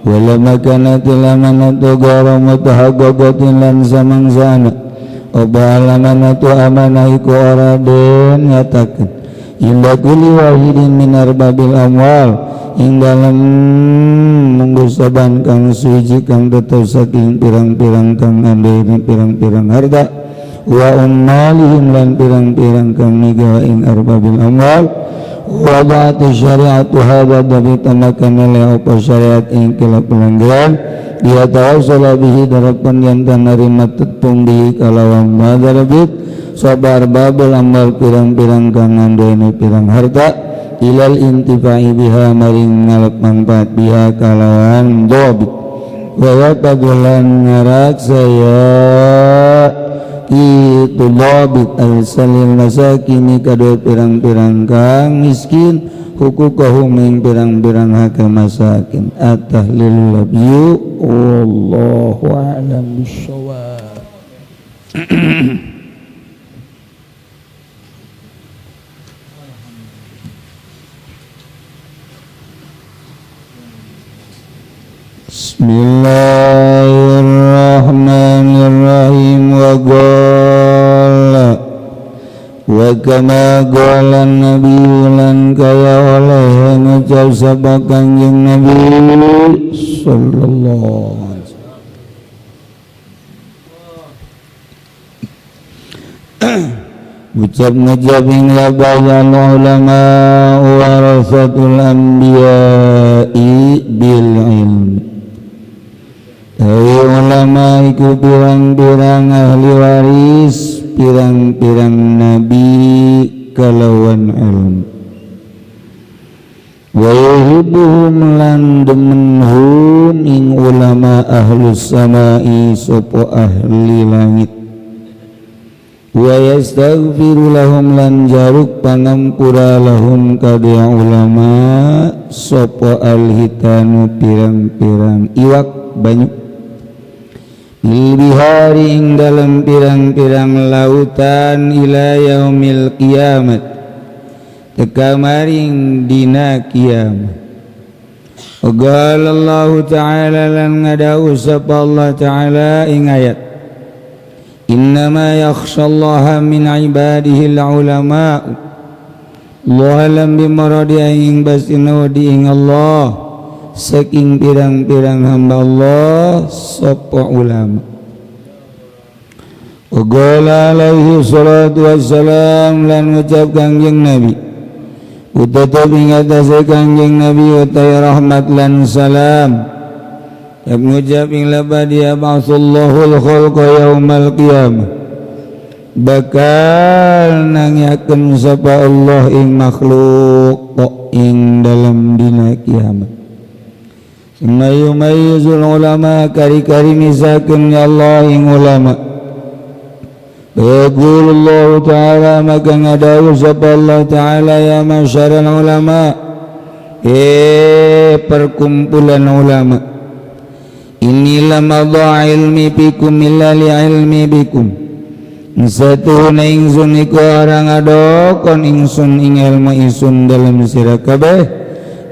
Wala makanatil amanatu garamu tahaggagatin lan samangsana oba alamanatu amanah iku ora den ngatakeun inda kulli wahidin min arbabil amwal ing dalem munggusaban kang suci kang tetep saking pirang-pirang kang andene pirang-pirang harta wa ummalihim lan pirang-pirang kang migawa ing arbabil amwal. Wada'ati syariatu hadza dhabita makana la apa syariat ing kila pelanggaran dia tawassala bihi darapan yang tanarima tetpung bihi kalawan madarabit sabar babul amal pirang-pirang kang ngandene pirang harta ilal intifa'i biha maring ngalap manfaat biha kalawan dhabit wa yatadulan ngarak saya itu dhabit al-salil masakini kadue pirang-pirang kang miskin hukukahum ing pirang-pirang hak masakin at-tahlil labyu wallahu a'lam bissawab. Bismillahirrahmanirrahim. Wa kama qala nabi lan kaya oleh ngucap sapa Kangjeng Nabi sallallahu alaihi wasallam. Ucap ngucap ing labazal ulama warasatul anbiya'i bil ilmi. Hai ulama iku pirang-pirang ahli waris pirang-pirang nabi kalawan ilmu. Wa yuhibbuhum lan demenhum ing ulama ahlus samai sapa ahli langit. Wa yastaghfiru lahum lan jaruk pangampura lahum kadya ulama sapa alhitanu pirang-pirang iwak banyu bihari ing dalam pirang-pirang lautan ila yaumil kiamat teka maring dina kiamat. Qala Allah ta'ala lan ngadau sapa Allah ta'ala ing ayat innama yakhshallaha min ibadihi ulama. Allah lam bimaradi ing basina di ing Allah saking pirang-pirang hamba Allah sapa ulama. Wa qala alaihi salatu wassalam lan ngucap Kangjeng Nabi utatap ing atase Kangjeng Nabi utai rahmat lan salam. Yab ngucap ing labad ya ba'sullahul khalqa yaumal qiyamah bakal nangiakeun sapa Allah ing makhluk ing dalam dina kiamat. Mayumayyizul ulama kari-kari misakeun ya Allah ing ulama. Yaqulullahu ta'ala maka ngadawu sapa Allah ta'ala ya masyaral ulama, perkumpulan ulama. Inilah madha ilmi bikum illa li ilmi bikum. Satuna ingsun iku orang adokon ingsun ing ilmu ingsun dalam sira kabeh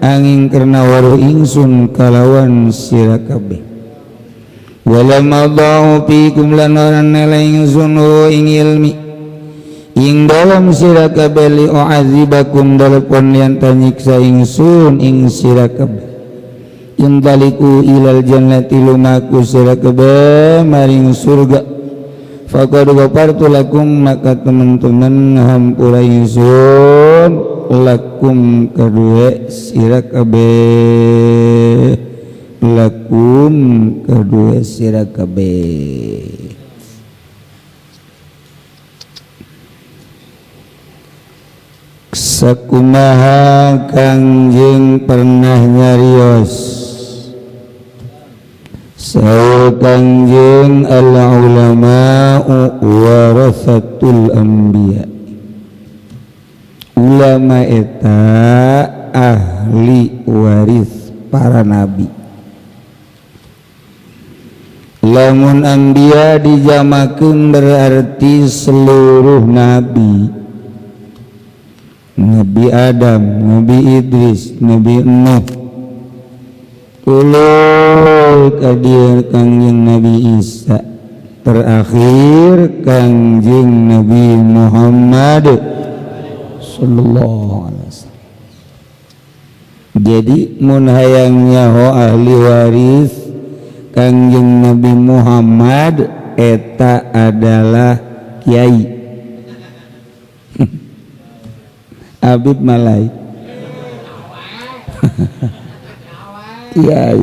angin karena waruh ingsun kalawan sira kabeh. Wala madha fikum lan orang nela ingsun ing ilmi ing dalam sira kabeh li u'adzibakum dalam yang tanyiksa ingsun ing sira kabeh. Indaliku ilal jannati lumaku sira kabeh maring surga. Faqad ghafartu lakum maka teman-teman hampura ingsun lakum kedue sira kabeh, lakum kedue sira kabeh. Sakumaha Kangjeng pernah nyarios saur Kangjeng al ulama'u warasatul anbiya. Ulama eta ahli waris para nabi. Lamun anbiya dijamakeun berarti seluruh nabi. Nabi Adam, Nabi Idris, Nabi Nuh, tuluy ka dieu Kangjeng Nabi Isa, terakhir Kangjeng Nabi Muhammad sallallahu alaihi wasallam. Jadi mun hayang nyaho ahli waris Kangjeng Nabi Muhammad eta adalah kiai Habib Malai. Kiai.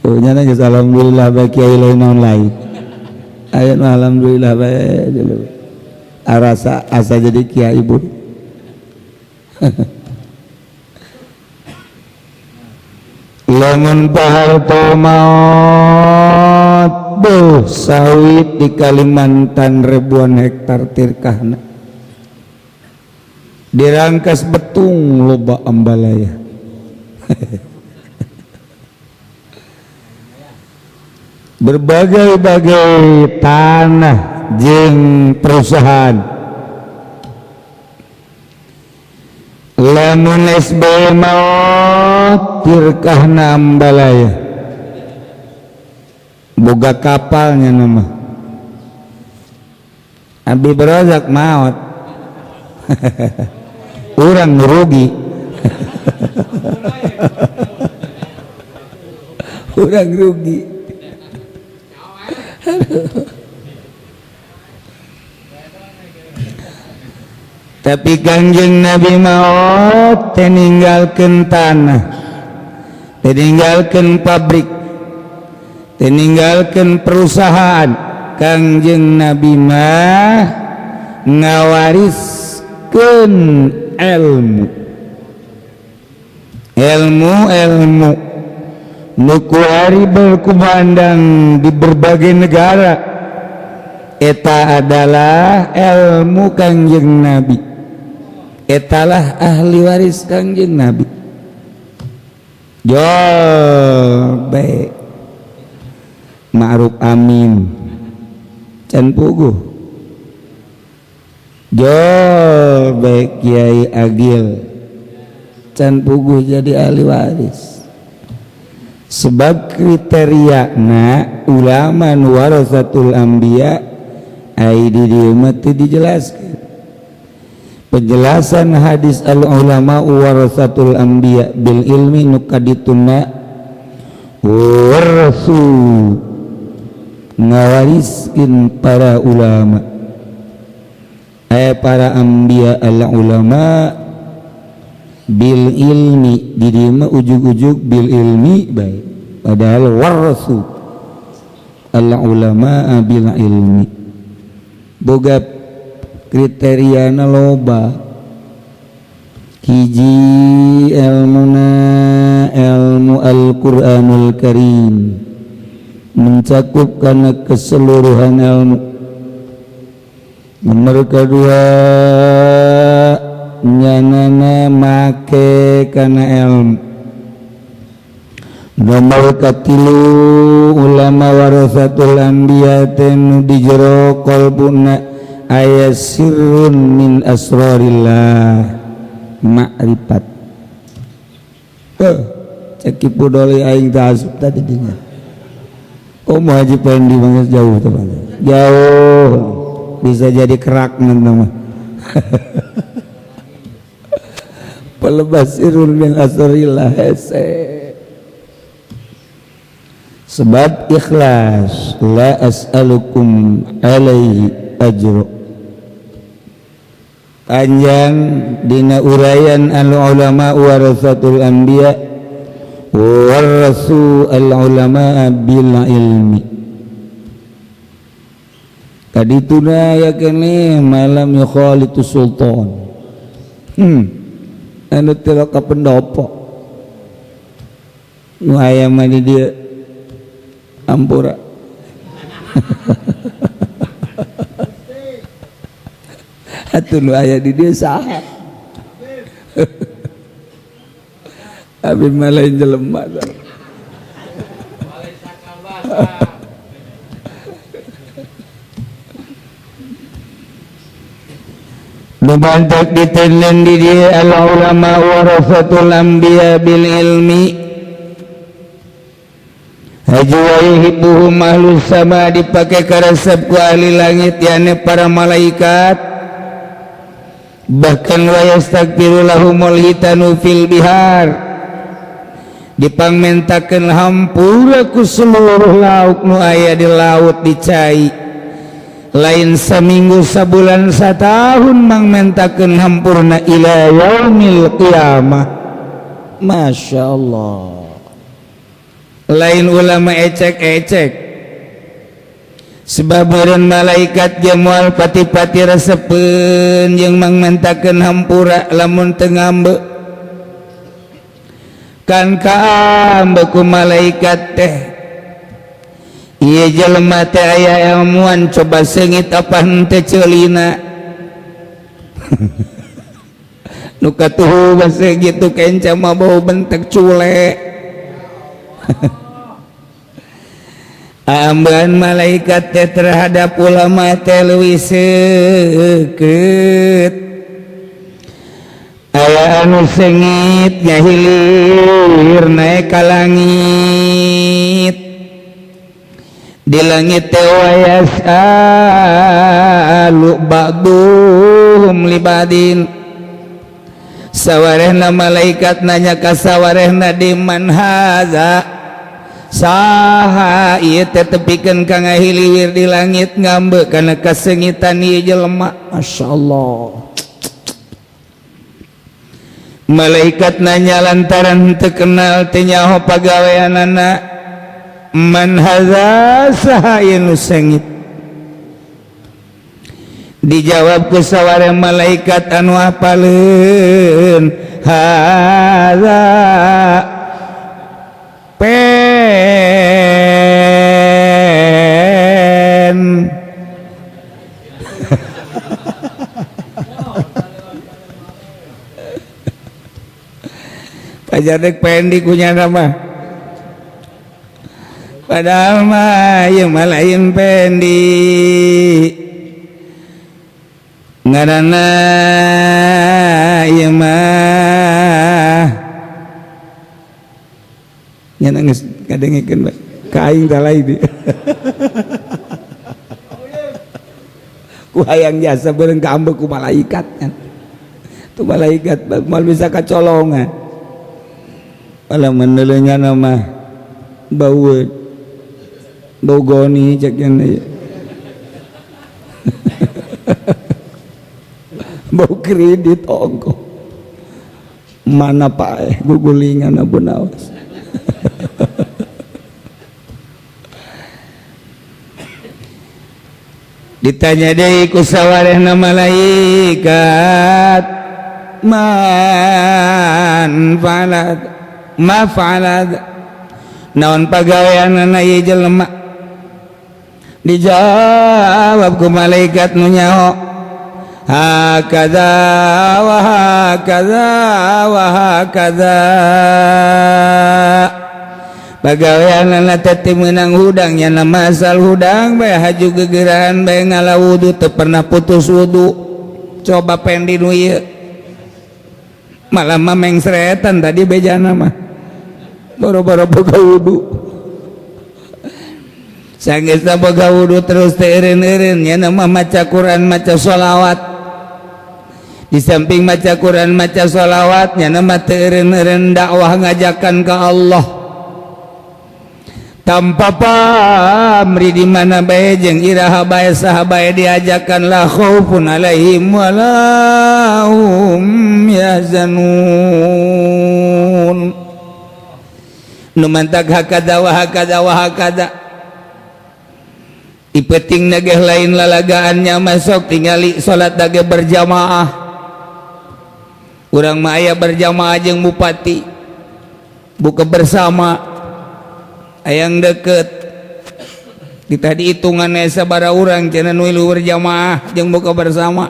Oh nyana geus alhamdulillah bae kiai lain naon lain. Aya nu alhamdulillah bae dulu. Arasa asa jadi kiai bu. Lamun Pak Harto maot beuh sawit di Kalimantan ribuan hektar tirkahna. Dirangkas betung loba ambalaya. Berbagai-bagai tanah jeung perusahaan. Lamun SBY maot tirkahna ambalaya. Boga kapalnya nama. Habib Rozak maut urang rugi urang rugi. Tapi Kangjeng Nabi maut teninggalkeun tanah, teninggalkeun pabrik, teninggalkeun perusahaan. Kangjeng Nabi mah ngawariskeun ilmu, ilmu ilmu nu kuari berkumandang di berbagai negara. Eta adalah ilmu Kangjeng Nabi, etalah ahli waris Kangjeng Nabi. Jol baik Ma'ruf Amin can puguh, jol baik Kiai Agil can puguh jadi ahli waris. Sebab kriteria na ulama warasatul anbiya ai di dieu mah teu dijelaskeun. Penjelasan hadis al ulama warasatul anbiya bil ilmi nu kadituna warasu ngawariskeun para ulama, para anbiya al ulama bil ilmi di dieu mah ujug-ujug bil ilmi baik, padahal warasu al ulama bil ilmi boga kriteriana loba. Hiji ilmuna ilmu Al-Qur'anul Karim mencakup karena keseluruhan ilmu. Nomor kedua nyanana make kana ilmu. Nomor katilu ulama warasatul anbiya teh nu di jero qalbuna aya sirrun min asrarillah ma'rifat. Cek Ki Pudoli aing teh asup tadi dinya. Komo Haji Pendi banget jauh teman. Jauh bisa jadi kerak nanti mah. Pelebas sirrun min asrarillah hese. Sebab ikhlas la as'alukum alaihi ajro. Panjang dina uraian al ulama warasatul anbiya warasu al ulama bil ilmi. Kadituna yakene malam yukhalitu sultan. Anu teu ka pendopo. Nu aya mah di dieu ampura. Atuh nu aya di dieu saha? Abi mah lain jelema. Nu bantak ditenen di dieu al ulama warasatul anbiya bil ilmi. Haji wa yuhibbuhum ahlus sama dipake karesep ku ahli langit yakni para malaikat. Bahkan wa yastaghfiru lahumul hitanu fil bihar dipangmentakeun hampura ku seluruh laut nu aya di laut di cai. Lain saminggu sabulan satahun mangmentakeun hampurna ila yaumil qiyamah. Masya Allah. Lain ulama ecek-ecek sebab meureun malaikat ge moal pati-pati resepeun jeung mangmentakeun hampura lamun teu ngambek. Kan kaambek ku malaikat teh ieu jelema teh aya ilmuan coba seungit apa henteu ceulina. Nu katuhu basa gitu kenca mah bau bentek cule. Ambean malaikat teh terhadap ulama teh leuwih seukeut. Aya anu seungit ngahilir naek ka langit. Di langit teh wayasa Yas'alu ba'duhum li ba'din, sawarehna malaikat nanya ka sawarehna, di man hadza, saha ieu teh tepikeun ka ngahiliwir di langit, ngambek kana kasengitan ieu jelema. Masyaallah, malaikat nanya lantaran teu kenal, teu nyaho pagaweanana. Man hadza, saha ieu nu sengit? Dijawab ku saware malaikat anu apaleun, hadza pen. Pajar dek pendi kunya nama, padahal mah ieu mah lain pendi, ngaranna ieu mah nya geus ngadengekeun bae ka aing tah lain ku hayang jasa bareng kaambek ku malaikat kan. Tuh malaikat mal bisa kacolongan, malah menelenya nama bau bau goni cek nya, bau kredit ongko mana paeh gugulingan abu nawas. Ditanya deui ku sawarehna malaikat, man fa'alat ma fa'alat, naon pagaweanana ieu jelema? Dijawab ku malaikat nu nyaho, hakadza wa hakadza wa hakadza. Pagaweanana teh teu meunang hudang, nya nama asal hudang bae, haju gegerahan bae, ngala wudu teu pernah putus wudu. Coba pendi nu ieu malah mah mengsretan tadi bejana mah boro-boro boga wudu, sanggeusna boga wudu terus teu eureun-eureun, nya nama maca Quran, maca sholawat. Di samping maca Quran, maca sholawat, nya nama teu eureun-eureun dakwah, ngajakan ke Allah tanpa pamri, di mana bae jeung iraha bae, saha bae diajakan, la khaufun alaihim wala hum yahzanun. Nu mantak hakadza wa hakadza wa hakadza ipeting nageh lain lalagaannya masuk tingali salat dage berjamaah. Urang mah aya berjamaah jeung bupati buka bersama ayang deket di tadi hitungan sabara urang cenah nu berjamaah jeung buka bersama.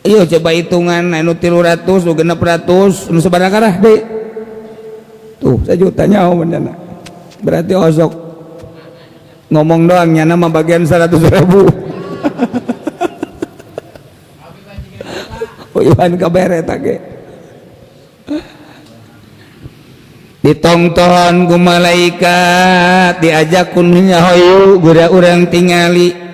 Ayo coba hitungan anu 300 nu 600 nu sabaraha karah deui tuh sajuta nyaho benerna. Berarti osok ngomong doang nyana mah bagian 100.000. Oh Iwan kabere tage ditongton ku malaikat, diajak ku nu nyaho gura urang tingali.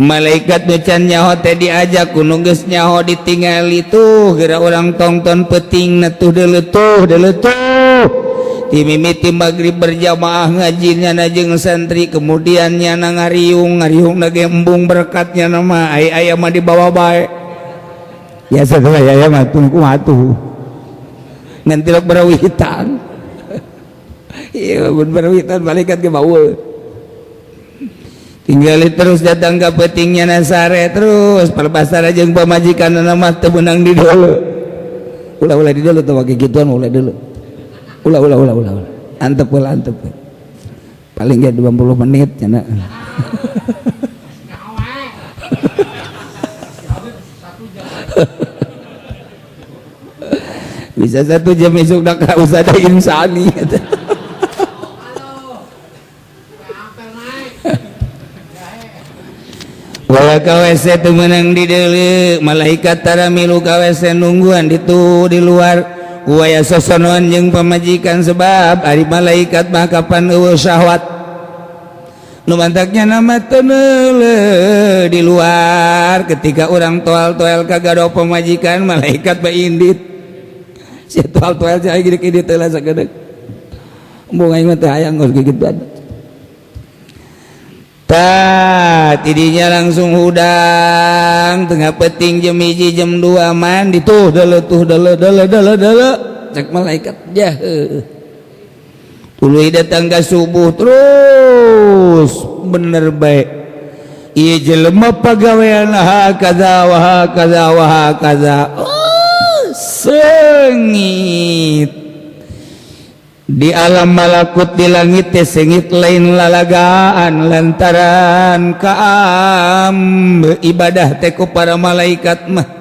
Malaikat nu can nyaho teh diajak ku nu geus nyaho, ditingali tuh geura urang tongton peuting na tuh deuleutuh deuleutuh. Timimiti maghrib berjamaah ngajinya na jeung santri, kemudian nyana ngariung ngariung nage embung berkatnya nama ai aya mah dibawa bae ya setelah ya mah tungku atuh ngan tilok berawitan. Iya mun berawitan malaikat ge bawa tinggali terus datang ke petingnya nasare terus perbasara jeung pamajikan mah teu meunang di dulu. Ulah-ulah di dulu tuh pakai gituan, ulah dulu, ulah ulah ulah ulah ulah antep ulah antep paling ya 20 menit cenah. Bisa 1 jam esuk dak usah ada insani. Wala ka WC teu meunang di deuleu, malaikat tara milu ka WC, nungguan ditu di luar. Waya sosonoan jeung pamajikan, sebab ari malaikat mah kapan eueuh syahwat. Nu mantaknya nama teneule di luar ketika orang toel-toel kagado pemajikan, malaikat baindit. Si toel-toel cai gede gede teh sakedeuk. Embung aing mah teh hayang geus gigit badan. Tah, tidinya langsung hudang tengah peting jam 1, jam 2 mandi tuh dele tuh dele dele dele dele, cek malaikat jah. Tuluy datang ke subuh terus bener baik. Ieu jelema pagawean hakaza wa hakaza wa hakaza. Oh, sengit. Di alam malakut di langit teh sengit lain lalagaan lantaran kaam ibadah teh ku para malaikat mah.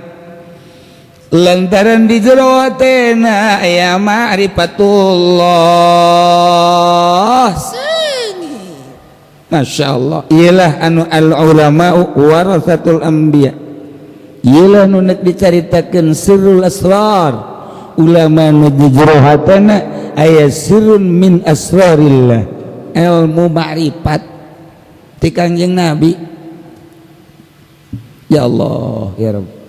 Lantaran di jero hatena aya ma'rifatullah sengit. Masya Allah, iyalah anu al ulama warasatul anbiya, iyalah nu nek dicaritakeun sirrul asrar. Ulama nu di jero hatena aya sirrun min asrarillah, ilmu ma'rifat ti Kangjeng Nabi. Ya Allah ya Rabb.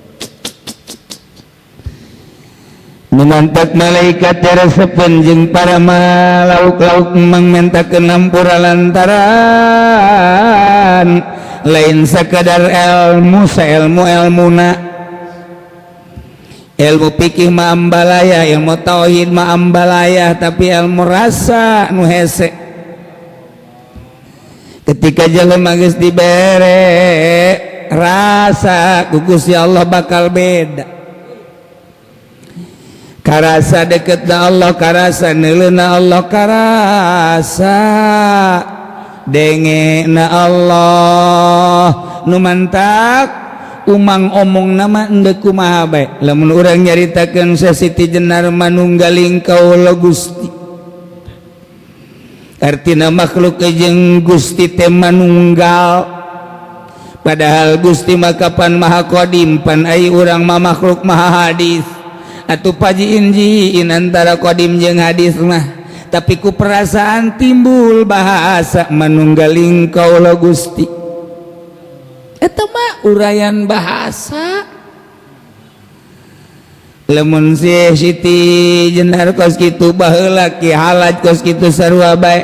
Memantak malaikat resepen jeung para malauk-lauk mang mentakeun hampura lantaran lain sakadar ilmu saelmu ilmuna, ilmu fikih mah ambalaya, ilmu tauhid mah ambalaya, tapi ilmu rasa nu hese. Ketika jelema geus dibere rasa ku Gusti Allah bakal beda. Karasa deket na Allah, karasa neuleuna Allah, karasa denge na Allah. Nu mantak umang omong nama endek kumaha bae lamun urang nyaritakeun Siti Jenar manunggaling kaula Gusti, artina makhluk jeung Gusti teh manunggal, padahal Gusti mah kapan maha qadim, pan ai urang mah makhluk maha hadis. Atuh paji injiin antara qadim jeung hadis mah, tapi ku perasaan timbul bahasa manunggaling kaula Gusti. Eta mah uraian bahasa. Lamun si Siti Jenar kos kitu baheula, Ki Halaj kos kitu sarua bae.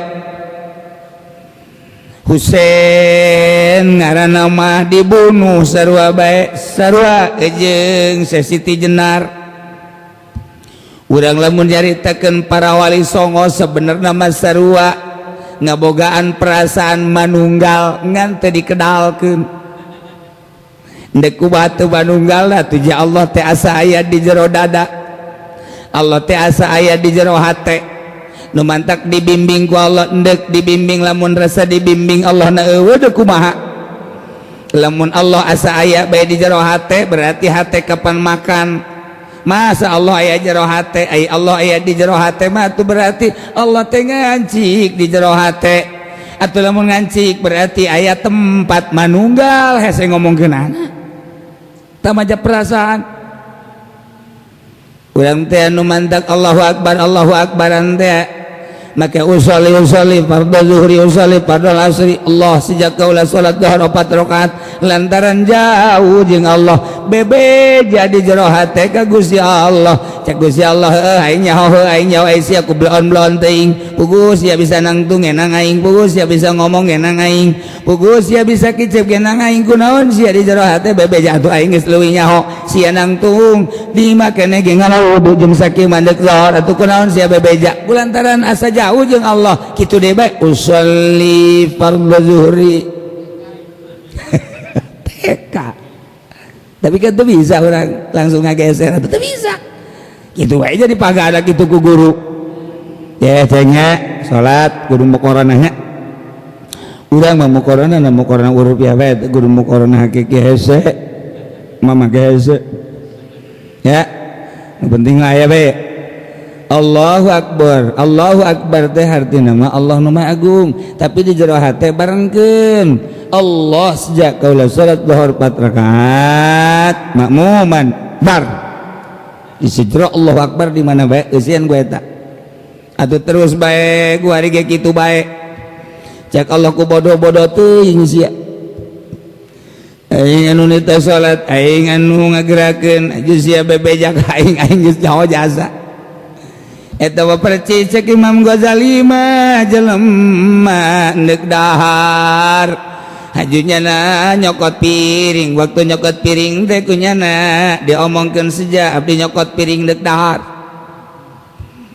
Husein ngaranna mah dibunuh sarua bae, sarua jeung Siti Jenar. Urang lamun nyaritakeun para wali songo sebenarnya mah sarua ngabogaan perasaan manunggal ngan teu dikedalkeun. Ndek kumaha teu manunggal atuh ja Allah teh asa aya di jero dada, Allah teh asa aya di jero hate. Nu mantak dibimbing ku Allah, endek dibimbing lamun rasa dibimbing Allah na eueuh deuk kumaha. Lamun Allah asa aya bae di jero hate berarti hate kapan makan. Masa Allah aya jero hate, ai Allah aya di jero hate mah tuh berarti Allah teh ngancik di jero hate. Atuh lamun ngancik berarti aya tempat manunggal hese ngomongkeun anak. Tamaja perasaan. Urang teh anu mantak Allahu Akbar Allahu Akbaran teh make usolli usolli fardhu zuhri usolli fardhu asri Allah sejak kaula salat zuhur 4 rakaat lantaran jauh jeung Allah bebe jadi jero hate ka Gusti Allah. Cek Gusti Allah heuh aing nyaho heuh aing nyaho ai sia ku bloon-bloon teuing puguh sia bisa nangtung ngenang aing, puguh sia bisa ngomong ngenang aing, puguh sia bisa kicep ngenang aing, kunaon sia di jero hate bebe jatuh aing geus leuwih nyaho sia nangtung di makene ge ngalawu jeung sakieu mandek zuhur atuh kunaon sia bebeja kulantaran asa jauh jeung Allah kitu deui bae usolli fardhu zuhri TK. Tapi kan tuh bisa orang langsung ngageser atau tuh bisa gitu aja jadi pagada gitu ku guru ya nya salat kudu muqaranah nya. Urang mah muqaranah na muqaranah uruf ya bae kudu muqaranah hakiki hese mama ge hese ya. Nu penting lah ya bae Allahu Akbar Allahu Akbar teh artina mah Allah nu Maha Agung, tapi di jero hate barengkeun Allah sejak kaula salat zuhur 4 rakaat makmuman bar di sejero Allahu Akbar di mana bae eusian gue eta atuh terus bae gua hari ge kitu bae. Cek Allah ku bodoh-bodoh teuing sia. Aing anu nita salat, aing anu ngagerakeun, aju sia bebeja ka aing, aing geus nyaho jasa. Eta mah percis cek Imam Ghazali mah jelema neuk dahar. Hajunya na nyokot piring, waktu nyokot piring teh kunyana diomongkeun seja abdi nyokot piring deuk dahar.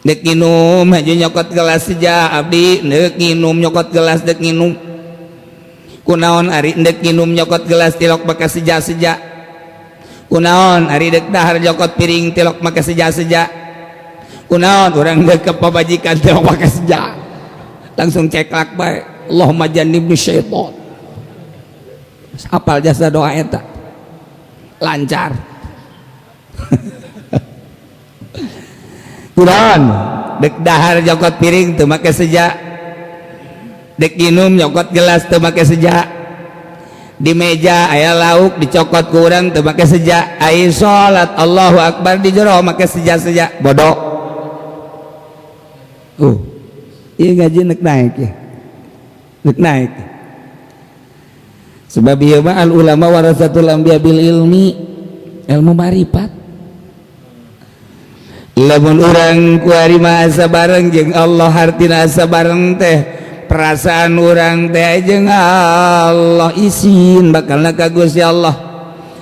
Dek nginum haju nyokot gelas seja abdi deuk nginum nyokot gelas dek nginum. Kunaon ari dek nginum nyokot gelas tilok maka seja-seja. Kunaon ari dek dahar nyokot piring tilok maka seja-seja. Kunaon urang dek ke pabajikan tilok maka seja. Langsung ceklak bae. Allahumma jannibni syaitan. Apal jasa doa eta. Lancar. Kunaon dek dahar nyokot piring teu make seja, dek minum nyokot gelas teu make seja, di meja aya lauk dicokot ku urang teu make seja, ai salat Allahu akbar di jero make seja-seja, bodoh. Ieu ngaji nek naik ya, nek naik. Sebab ieu mah al ulama warasatul anbiya bil ilmi, ilmu marifat. Lamun urang kuari mah asa bareng jeung Allah, hartina asa bareng teh perasaan urang teh jeung Allah isin bakalna ka Gusti Allah.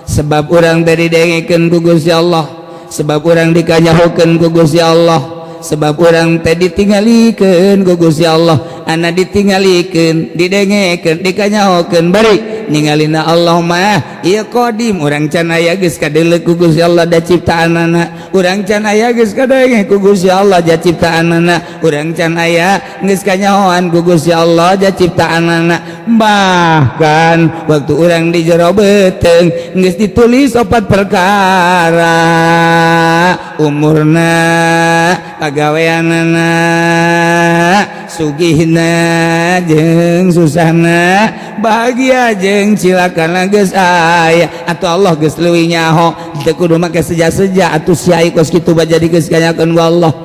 Sebab urang teh didengekeun ku Gusti Allah, sebab urang dikanyahokeun ku Gusti Allah, sebab urang teh ditinggalikeun ku Gusti Allah. Ana ditinggalikeun, didengekeun, dikanyahokeun, bari ningalina Allah mah ieu qadim. Urang can aya geus kadeuleu ku Gusti Allah da ciptaanana, urang can aya geus kadenge ku Gusti Allah da ciptaanana, urang can aya geus kanyahoan ku Gusti Allah da ciptaanana. Bahkan waktu urang di jero beuteung geus ditulis opat perkara, umurna, pagaweanana, sugihna jeung susahna, bahagia jeung cilakana geus aya. Atuh Allah geus leuwih nyaho, teu kudu make seja-seja atuh sia kos kitu jadi geus kanyakeun ku Allah.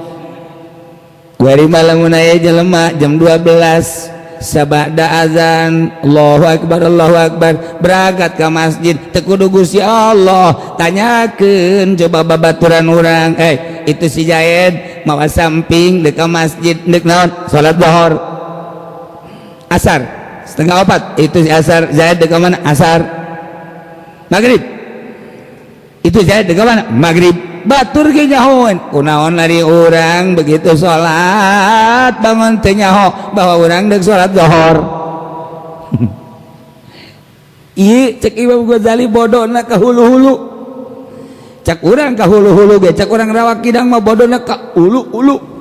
Kuari lamun aya jelema jam 12 sabada azan Allahu akbar Allahu akbar berangkat ke masjid teu kudu Gusti Allah tanyakeun coba babaturan urang, itu si Jaed mawa samping dek ka masjid dek naon salat zuhur asar 3:30 itu si asar Zaid dek mana asar maghrib itu Zaid dek mana maghrib batur ge nyahoan kunaon lari urang begitu salat bangun teu nyaho bahwa urang dek salat zuhur. Ieu cek Imam Ghazali bodona ka hulu-hulu, cek urang ka hulu-hulu ge, cek urang Rawa Kidang mah bodona ka ulu-ulu.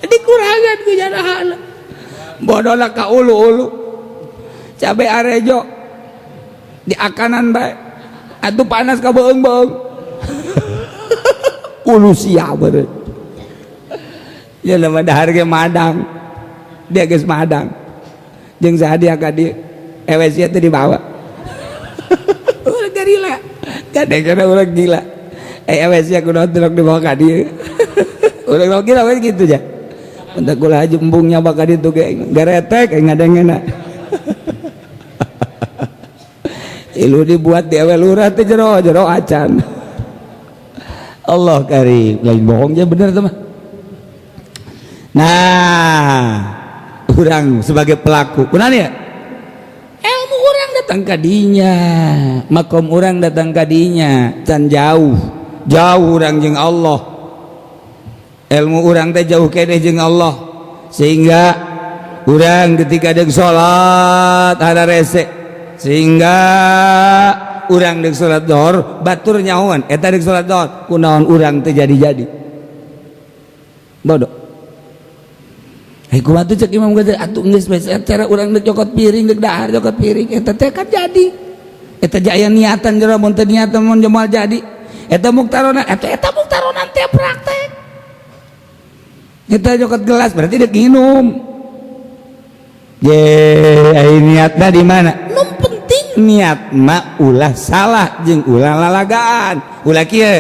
Dikurangan ku jadahana bodona ka ulu-ulu, cabe arejo di akanan bae atuh panas ka beung-beung. Ulu sia beureut ya nama dahar ge madang, dia geus madang jeung saha dia ka dieu ewe sia teh dibawa. Urang garila kadang-kadang urang gila, ewe sia kunaon tilok dibawa ka dieu. Urang gila we kitu ja. Bentar kula haji embung nyaba ka ditu ge garetek ngadengena. Ilu dibuat di awal lurah teh jero jero acan. Allah karim, lain bohong ya bener teman. Nah, urang sebagai pelaku, kunaon ya? Ilmu urang datang kadinya, makom urang datang kadinya, can jauh, jauh urang jeung Allah. Ilmu urang teh jauh keneh jeung Allah, sehingga urang ketika deuk salat ada rese, sehingga urang deuk salat zuhur batur nyahoan eta deuk salat zuhur kunaon urang teh jadi-jadi bodoh. Hei kumaha tuh cek Imam Ghazali atuh geus bae cara urang deuk cokot piring deuk dahar cokot piring eta teh kan jadi eta aya niatan jero mun teu niatan mun moal jadi eta muktarona eta eta muktarona teh praktek eta cokot gelas berarti deuk nginum. Ye ai niatna di mana? Nu penting niat mah ulah salah jeung ulah lalagaan ulah kieu.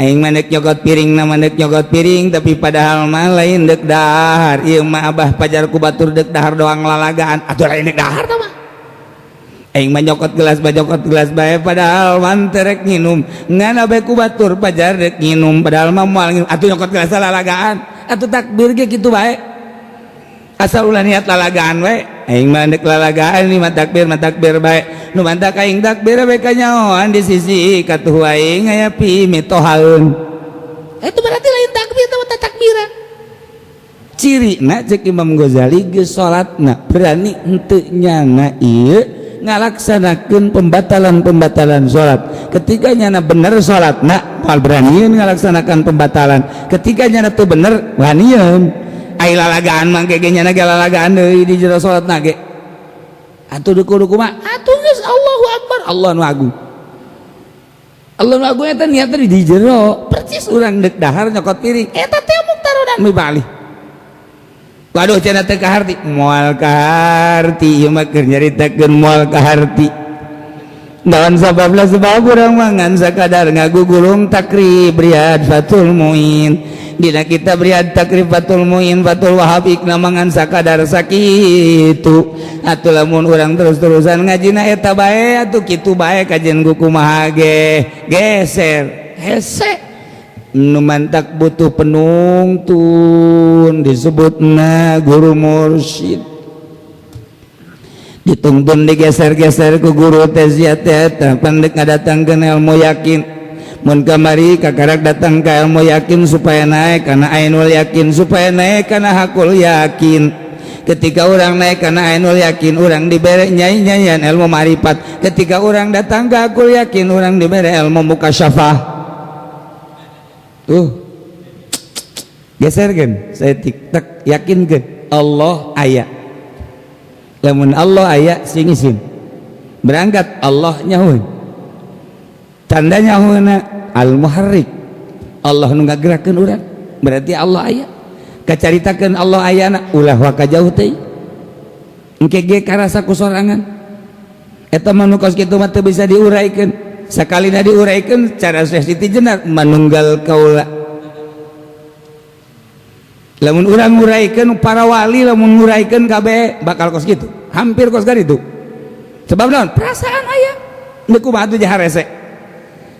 Aing mah deuk nyokot piring na mah deuk nyokot piring, tapi padahal mah lain deuk dahar. Ieu mah abah pajar ku batur deuk dahar doang lalagaan, atuh lain deuk dahar tah mah. Aing mah nyokot gelas bae, nyokot gelas bae, padahal mah teu rek nginum. Ngan abe ku batur pajar rek nginum, padahal mah moal nginum, atuh nyokot gelas lalagaan. Atuh takbir ge kitu bae, asal ulah niat lalagaan we. Aing mah deuk lalagaan ni mah takbir mah takbir bae. Nu mantak aing takbir bae kanyahoan di sisi katuh aing aya pi mitohaeun, itu berarti lain takbir teh, takbiran. Ciri na cek Imam Ghazali geus salatna berani henteu nyana ieu ngalaksanakeun pembatalan-pembatalan salat. Ketika nyana bener salatna, moal beranian ngalaksanakan pembatalan. Ketika nyana teu bener, wanian. Ai lalagaan mah ge nyana ge lalagaan deui di jero salatna ge. Atuh duku duku mah atuh geus Allahu Akbar, Allah nu agung, Allah nu agung. Eta niatna di jero persis urang deuk dahar nyokot piring eta teh muktarodan mibali. Waduh, cenah teu kaharti, moal kaharti ieu mah, keur nyaritakeun moal kaharti. Naon sababna? Sebab urang mah ngan sakadar ngagugulung Takrib Riyad Fathul Muin. Dina kitab Riyad Takrib Fathul Muin, Fathul Wahab ikna mangan sakadar sakitu. Atuh lamun urang terus-terusan ngajina eta bae, atuh kitu bae kajian kumaha ge geser hese. Nu mantak butuh penungtun, disebutna guru mursyid, dituntun, digeser-geser ku guru teh sia teh pandek ngadatangkeun ilmu yakin. Mun kamari kakarak datang ka ilmu yakin supaya naik karena ainul yakin, supaya naik karena hakul yakin. Ketika orang naik karena ainul yakin, orang diberi nyai-nyayan ilmu marifat. Ketika orang datang ke hakul yakin, orang diberi ilmu mukasyafah. Tuh geser kan saya tik tak yakin kan Allah aya. Lamun Allah aya sing isin berangkat Allah nyahueun. Tanda nyahueuna al muharrik, Allah nu ngagerakeun urang, berarti Allah aya. Kacaritakeun Allah ayana ulah waka jauh teh, engke ge karasa ku sorangan. Eta mah nu kos kitu mah teu bisa diuraikeun. Sakalina diuraikan cara Syekh Siti Jenar manunggal kaula. Lamun urang nguraikeun para wali, lamun nguraikeun kabeh bakal kos kitu, hampir kos itu. Sebab naon? Perasaan aya nu kumaha tuh jaharese.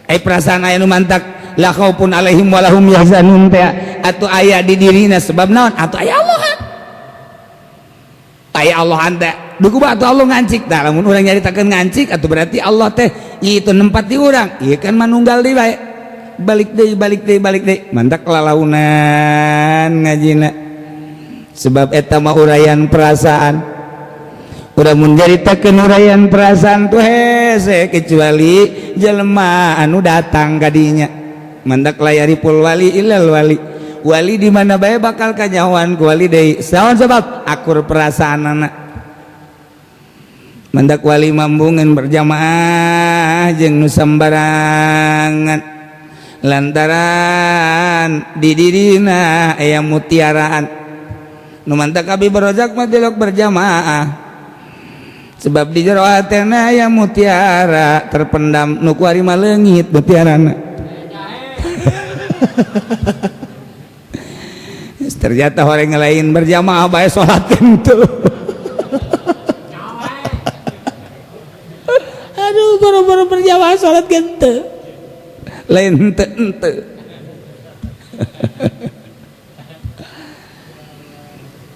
Ai perasaan aya nu mantak la khaufun alaihim walahum yahzanun teh atuh aya di dirina. Sebab naon? Atuh aya Allah, aya Allah anta duku atuh Allah ngancik. Tah lamun urang nyaritakeun ngancik atuh berarti Allah teh itu nempat di urang ieu kan manunggal deui bae. Balik deui, balik deui, balik deui, mantak lalaunan ngajina. Sebab eta mah uraian perasaan. Udah mun nyaritakeun uraian perasaan tuh hese, kecuali jelema anu datang kadinya. Mantak layariful wali illal wali. Wali di mana bae bakal kanyahoan ku wali deui. Saon sebab? Akur perasaan anak. Mantak wali mambungan berjamaah jeung nu sambarangan lantaran di dirina aya mutiaraan. Nu mantak abi berojak mah tilok berjamaah, sebab di jero hatena aya mutiara terpendam, nu kuari mah leungit mutiarana. Ternyata orang lain berjamaah bae salat kentu. Aduh, baru-baru berjamaah salat kentu lain henteu henteu.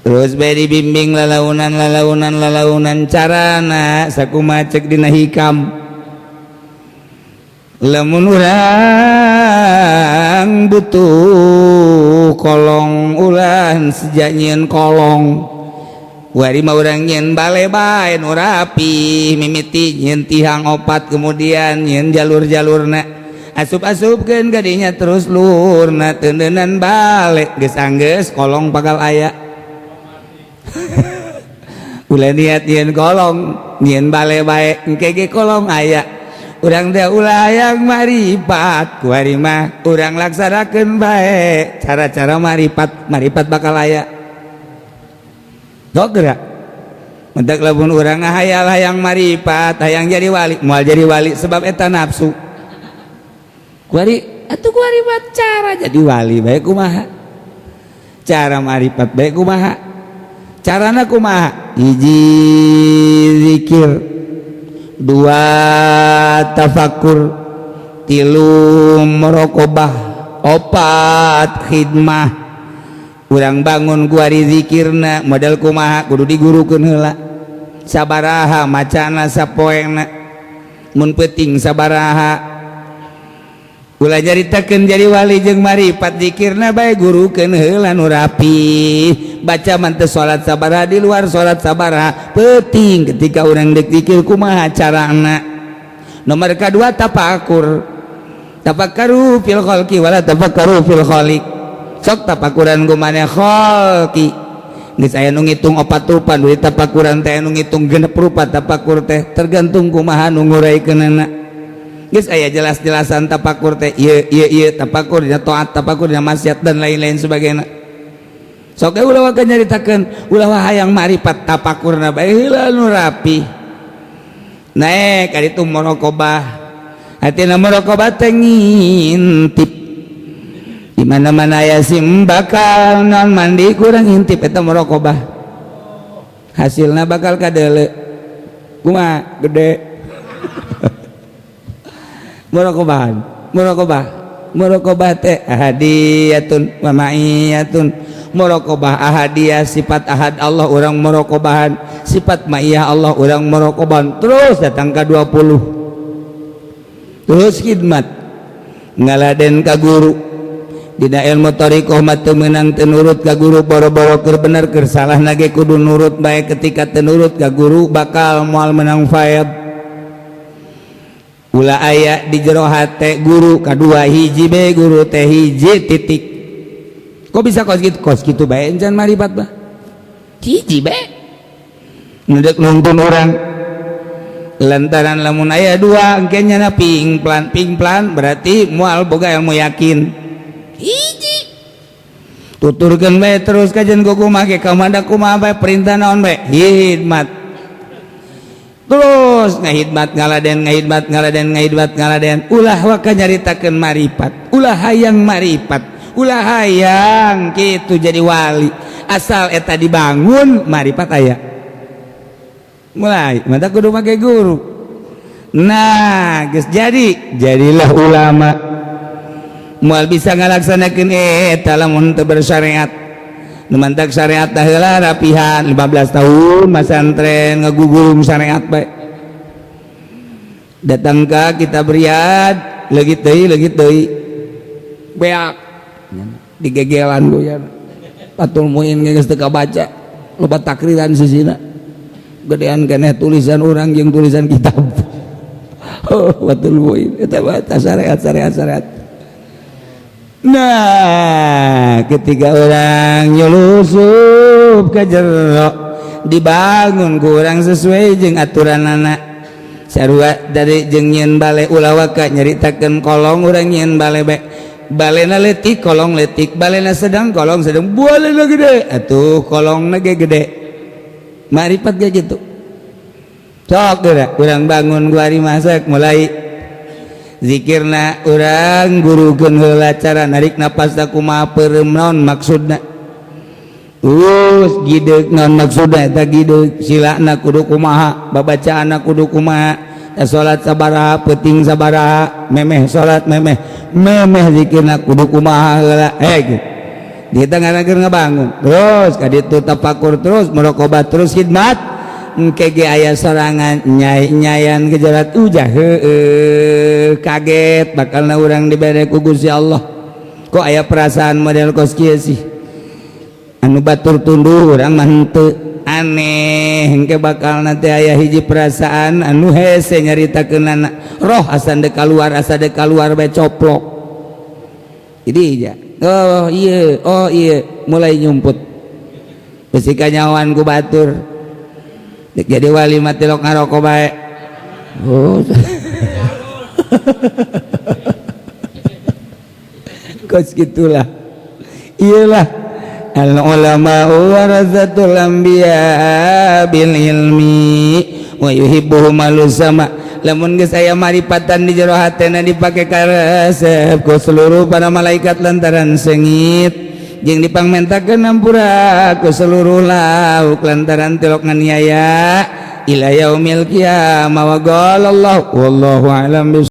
Terus bae dibimbing lalaunan lalaunan lalaunan carana sakumaha cek dina hikam. Lamun urang butuh kolong, ulah sejak nyieun kolong. Wari mah urang nyieun bale bae nu rapi, mimiti nyieun tihang opat, kemudian nyieun jalur-jalurna, asup-asupkeun gadinya terus luhurna teuneunan bale geus anggeus kolong pagal aya. Ulah niat nyieun kolong, nyieun bale bae, engke ge kolong aya. Urang teh ulah hayang maripat, kuari mah urang laksanakeun bae cara-cara maripat, maripat bakal aya. Dok gerak. Mentak lamun urang ngahayal hayang maripat, hayang jadi wali, moal jadi wali sebab eta nafsu. Kuari atuh Kuari cara jadi wali bae kumaha, cara marifat bae kumaha, carana kumaha? Hiji zikir, dua tafakur, tilu muraqabah, opat khidmah. Urang bangun kuari zikirna model kumaha, kudu digurukeun heula sabaraha macana sapoena, mun peuting sabaraha. Ulah nyaritakeun jadi wali jeung marifat, zikirna bae gurukeun heula nu rapi, baca man teu salat sabaraha, di luar salat sabaraha, peuting ketika urang deuk zikir kumaha carana. Nomor kedua tafakur, tafakkaru fil khalqi wala tafakkaru fil khaliq. Sok tafakuran kumaha khalqi, geus aya nu ngitung opat rupa nu tafakuran teh, nu ngitung genep rupa tafakur teh, tergantung kumaha nu nguraikeunana. Geus aya jelas-jelasan tafakur teh ieu ieu ieu, tafakur dina taat, tafakur dina maksiat, dan lain-lain sebagainya. Sok ulah waka nyaritakeun, ulah hayang marifat, tafakurna bae heula nu rapi. Naek ka ditu muraqabah, hatina muraqabah teh ngintip di mana-mana aya sim bakal non mandi kurang intip, eta muraqabah hasilna bakal kadeule kumaha gede. Muraqabahan, muraqabah, muraqabah teh ahadiyatun wa ma'iyatun. Muraqabah ahadiyah, sifat ahad Allah urang muraqabahan, sifat ma'iyah Allah urang muraqabahan, terus datang ke 20. Terus khidmat ngaladen ka guru. Dina ilmu thariqah mah teu meunang teu nurut ka guru, boro-boro keur bener, keur salah ge kudu nurut bae. Ketika teu nurut ka guru bakal moal menang faed. Ulah aya di jero hate guru kadua, hiji be guru teh, hiji titik. Kok bisa kos gitu? Kos gitu bae encan maripat mah, hiji bae nu dek nuntun urang, lantaran lamun aya dua engke nyana pingplan pingplan, berarti moal boga ilmu yakin. Hiji tuturkeun bae terus kajen kumaha ge, kamana kumaha bae, perintah naon bae, khidmat terus, ngahidmat, ngaladen, ngahidmat, ngaladen, ngahidmat, ngaladen. Ulah waka nyaritakeun maripat, ulah hayang maripat, ulah hayang kitu jadi wali. Asal eta dibangun, maripat aya. Mulai mata kudu make guru. Nah, geus jadi, jadilah ulama, moal bisa ngalaksanakeun eta lamun teu bersyariat. Nu mantak syariat heula rapihan 15 tahun masantren ngagugurung syariat bae. Datang ka kitab Riyad, leungit deui, leungit deui, beak digegelan goyan. Fathul Muin geus teu kabaca, loba takriran sisina, gedean keneh tulisan urang jeung tulisan kitab. Oh, Fathul Muin eta baca syariat, syariat, syariat. Nah, ketika orang nyulusup ke jero dibangun kurang sesuai jeung aturan anak sarua dari jeung nyieun bale. Ulah waka nyaritakeun kolong, urang nyieun bale bae, balena leutik, kolong leutik, balena sedang, kolong sedang, balena gede atuh kolongna ge gede. Maripat ge gitu. Sok geura urang bangun kuari masak, mulai zikirna urang gurukeun heula cara narik napas kumaha, peureum naon maksudna, terus gideg naon maksudna eta gideg, silana kudu kumaha, babacaanna kudu kumaha, salat sabaraha, peuting sabaraha, memeh salat, memeh memeh zikirna kudu kumaha heula. Eh, gitu di tengah keur ngabangun terus ka ditu tafakur, terus muraqabah, terus khidmat. Engke ge aya sorangan nyai nyayan gejarat ujah, heueuh, kaget bakalna urang dibere ku Gusti Allah. Kok aya perasaan model kos kieu sih, anu batur tunduh, urang mah henteu? Aneh. Engke bakal nanti aya hiji perasaan anu hese nyaritakeunana, roh asa dek keluar, asa dek keluar bae, coplok. Jadi ya, oh iya, oh iya, mulai nyumput besi kanyawan ku batur. Dek jadi wali mati lok ngarokok bae. Oh, kos gitulah. Iyalah, al ulama warasatul anbiya bil ilmi wa yuhibbuhum sama. Lamun geus aya maripatan di jero hatena, dipake karesep ku seluruh para malaikat lantaran sengit, jeung dipangmentakeun ampura ku seluruh lauk lantaran tilok nganiaya, ila yaumil qiyamah. Wa qala Allah, wallahu a'lam.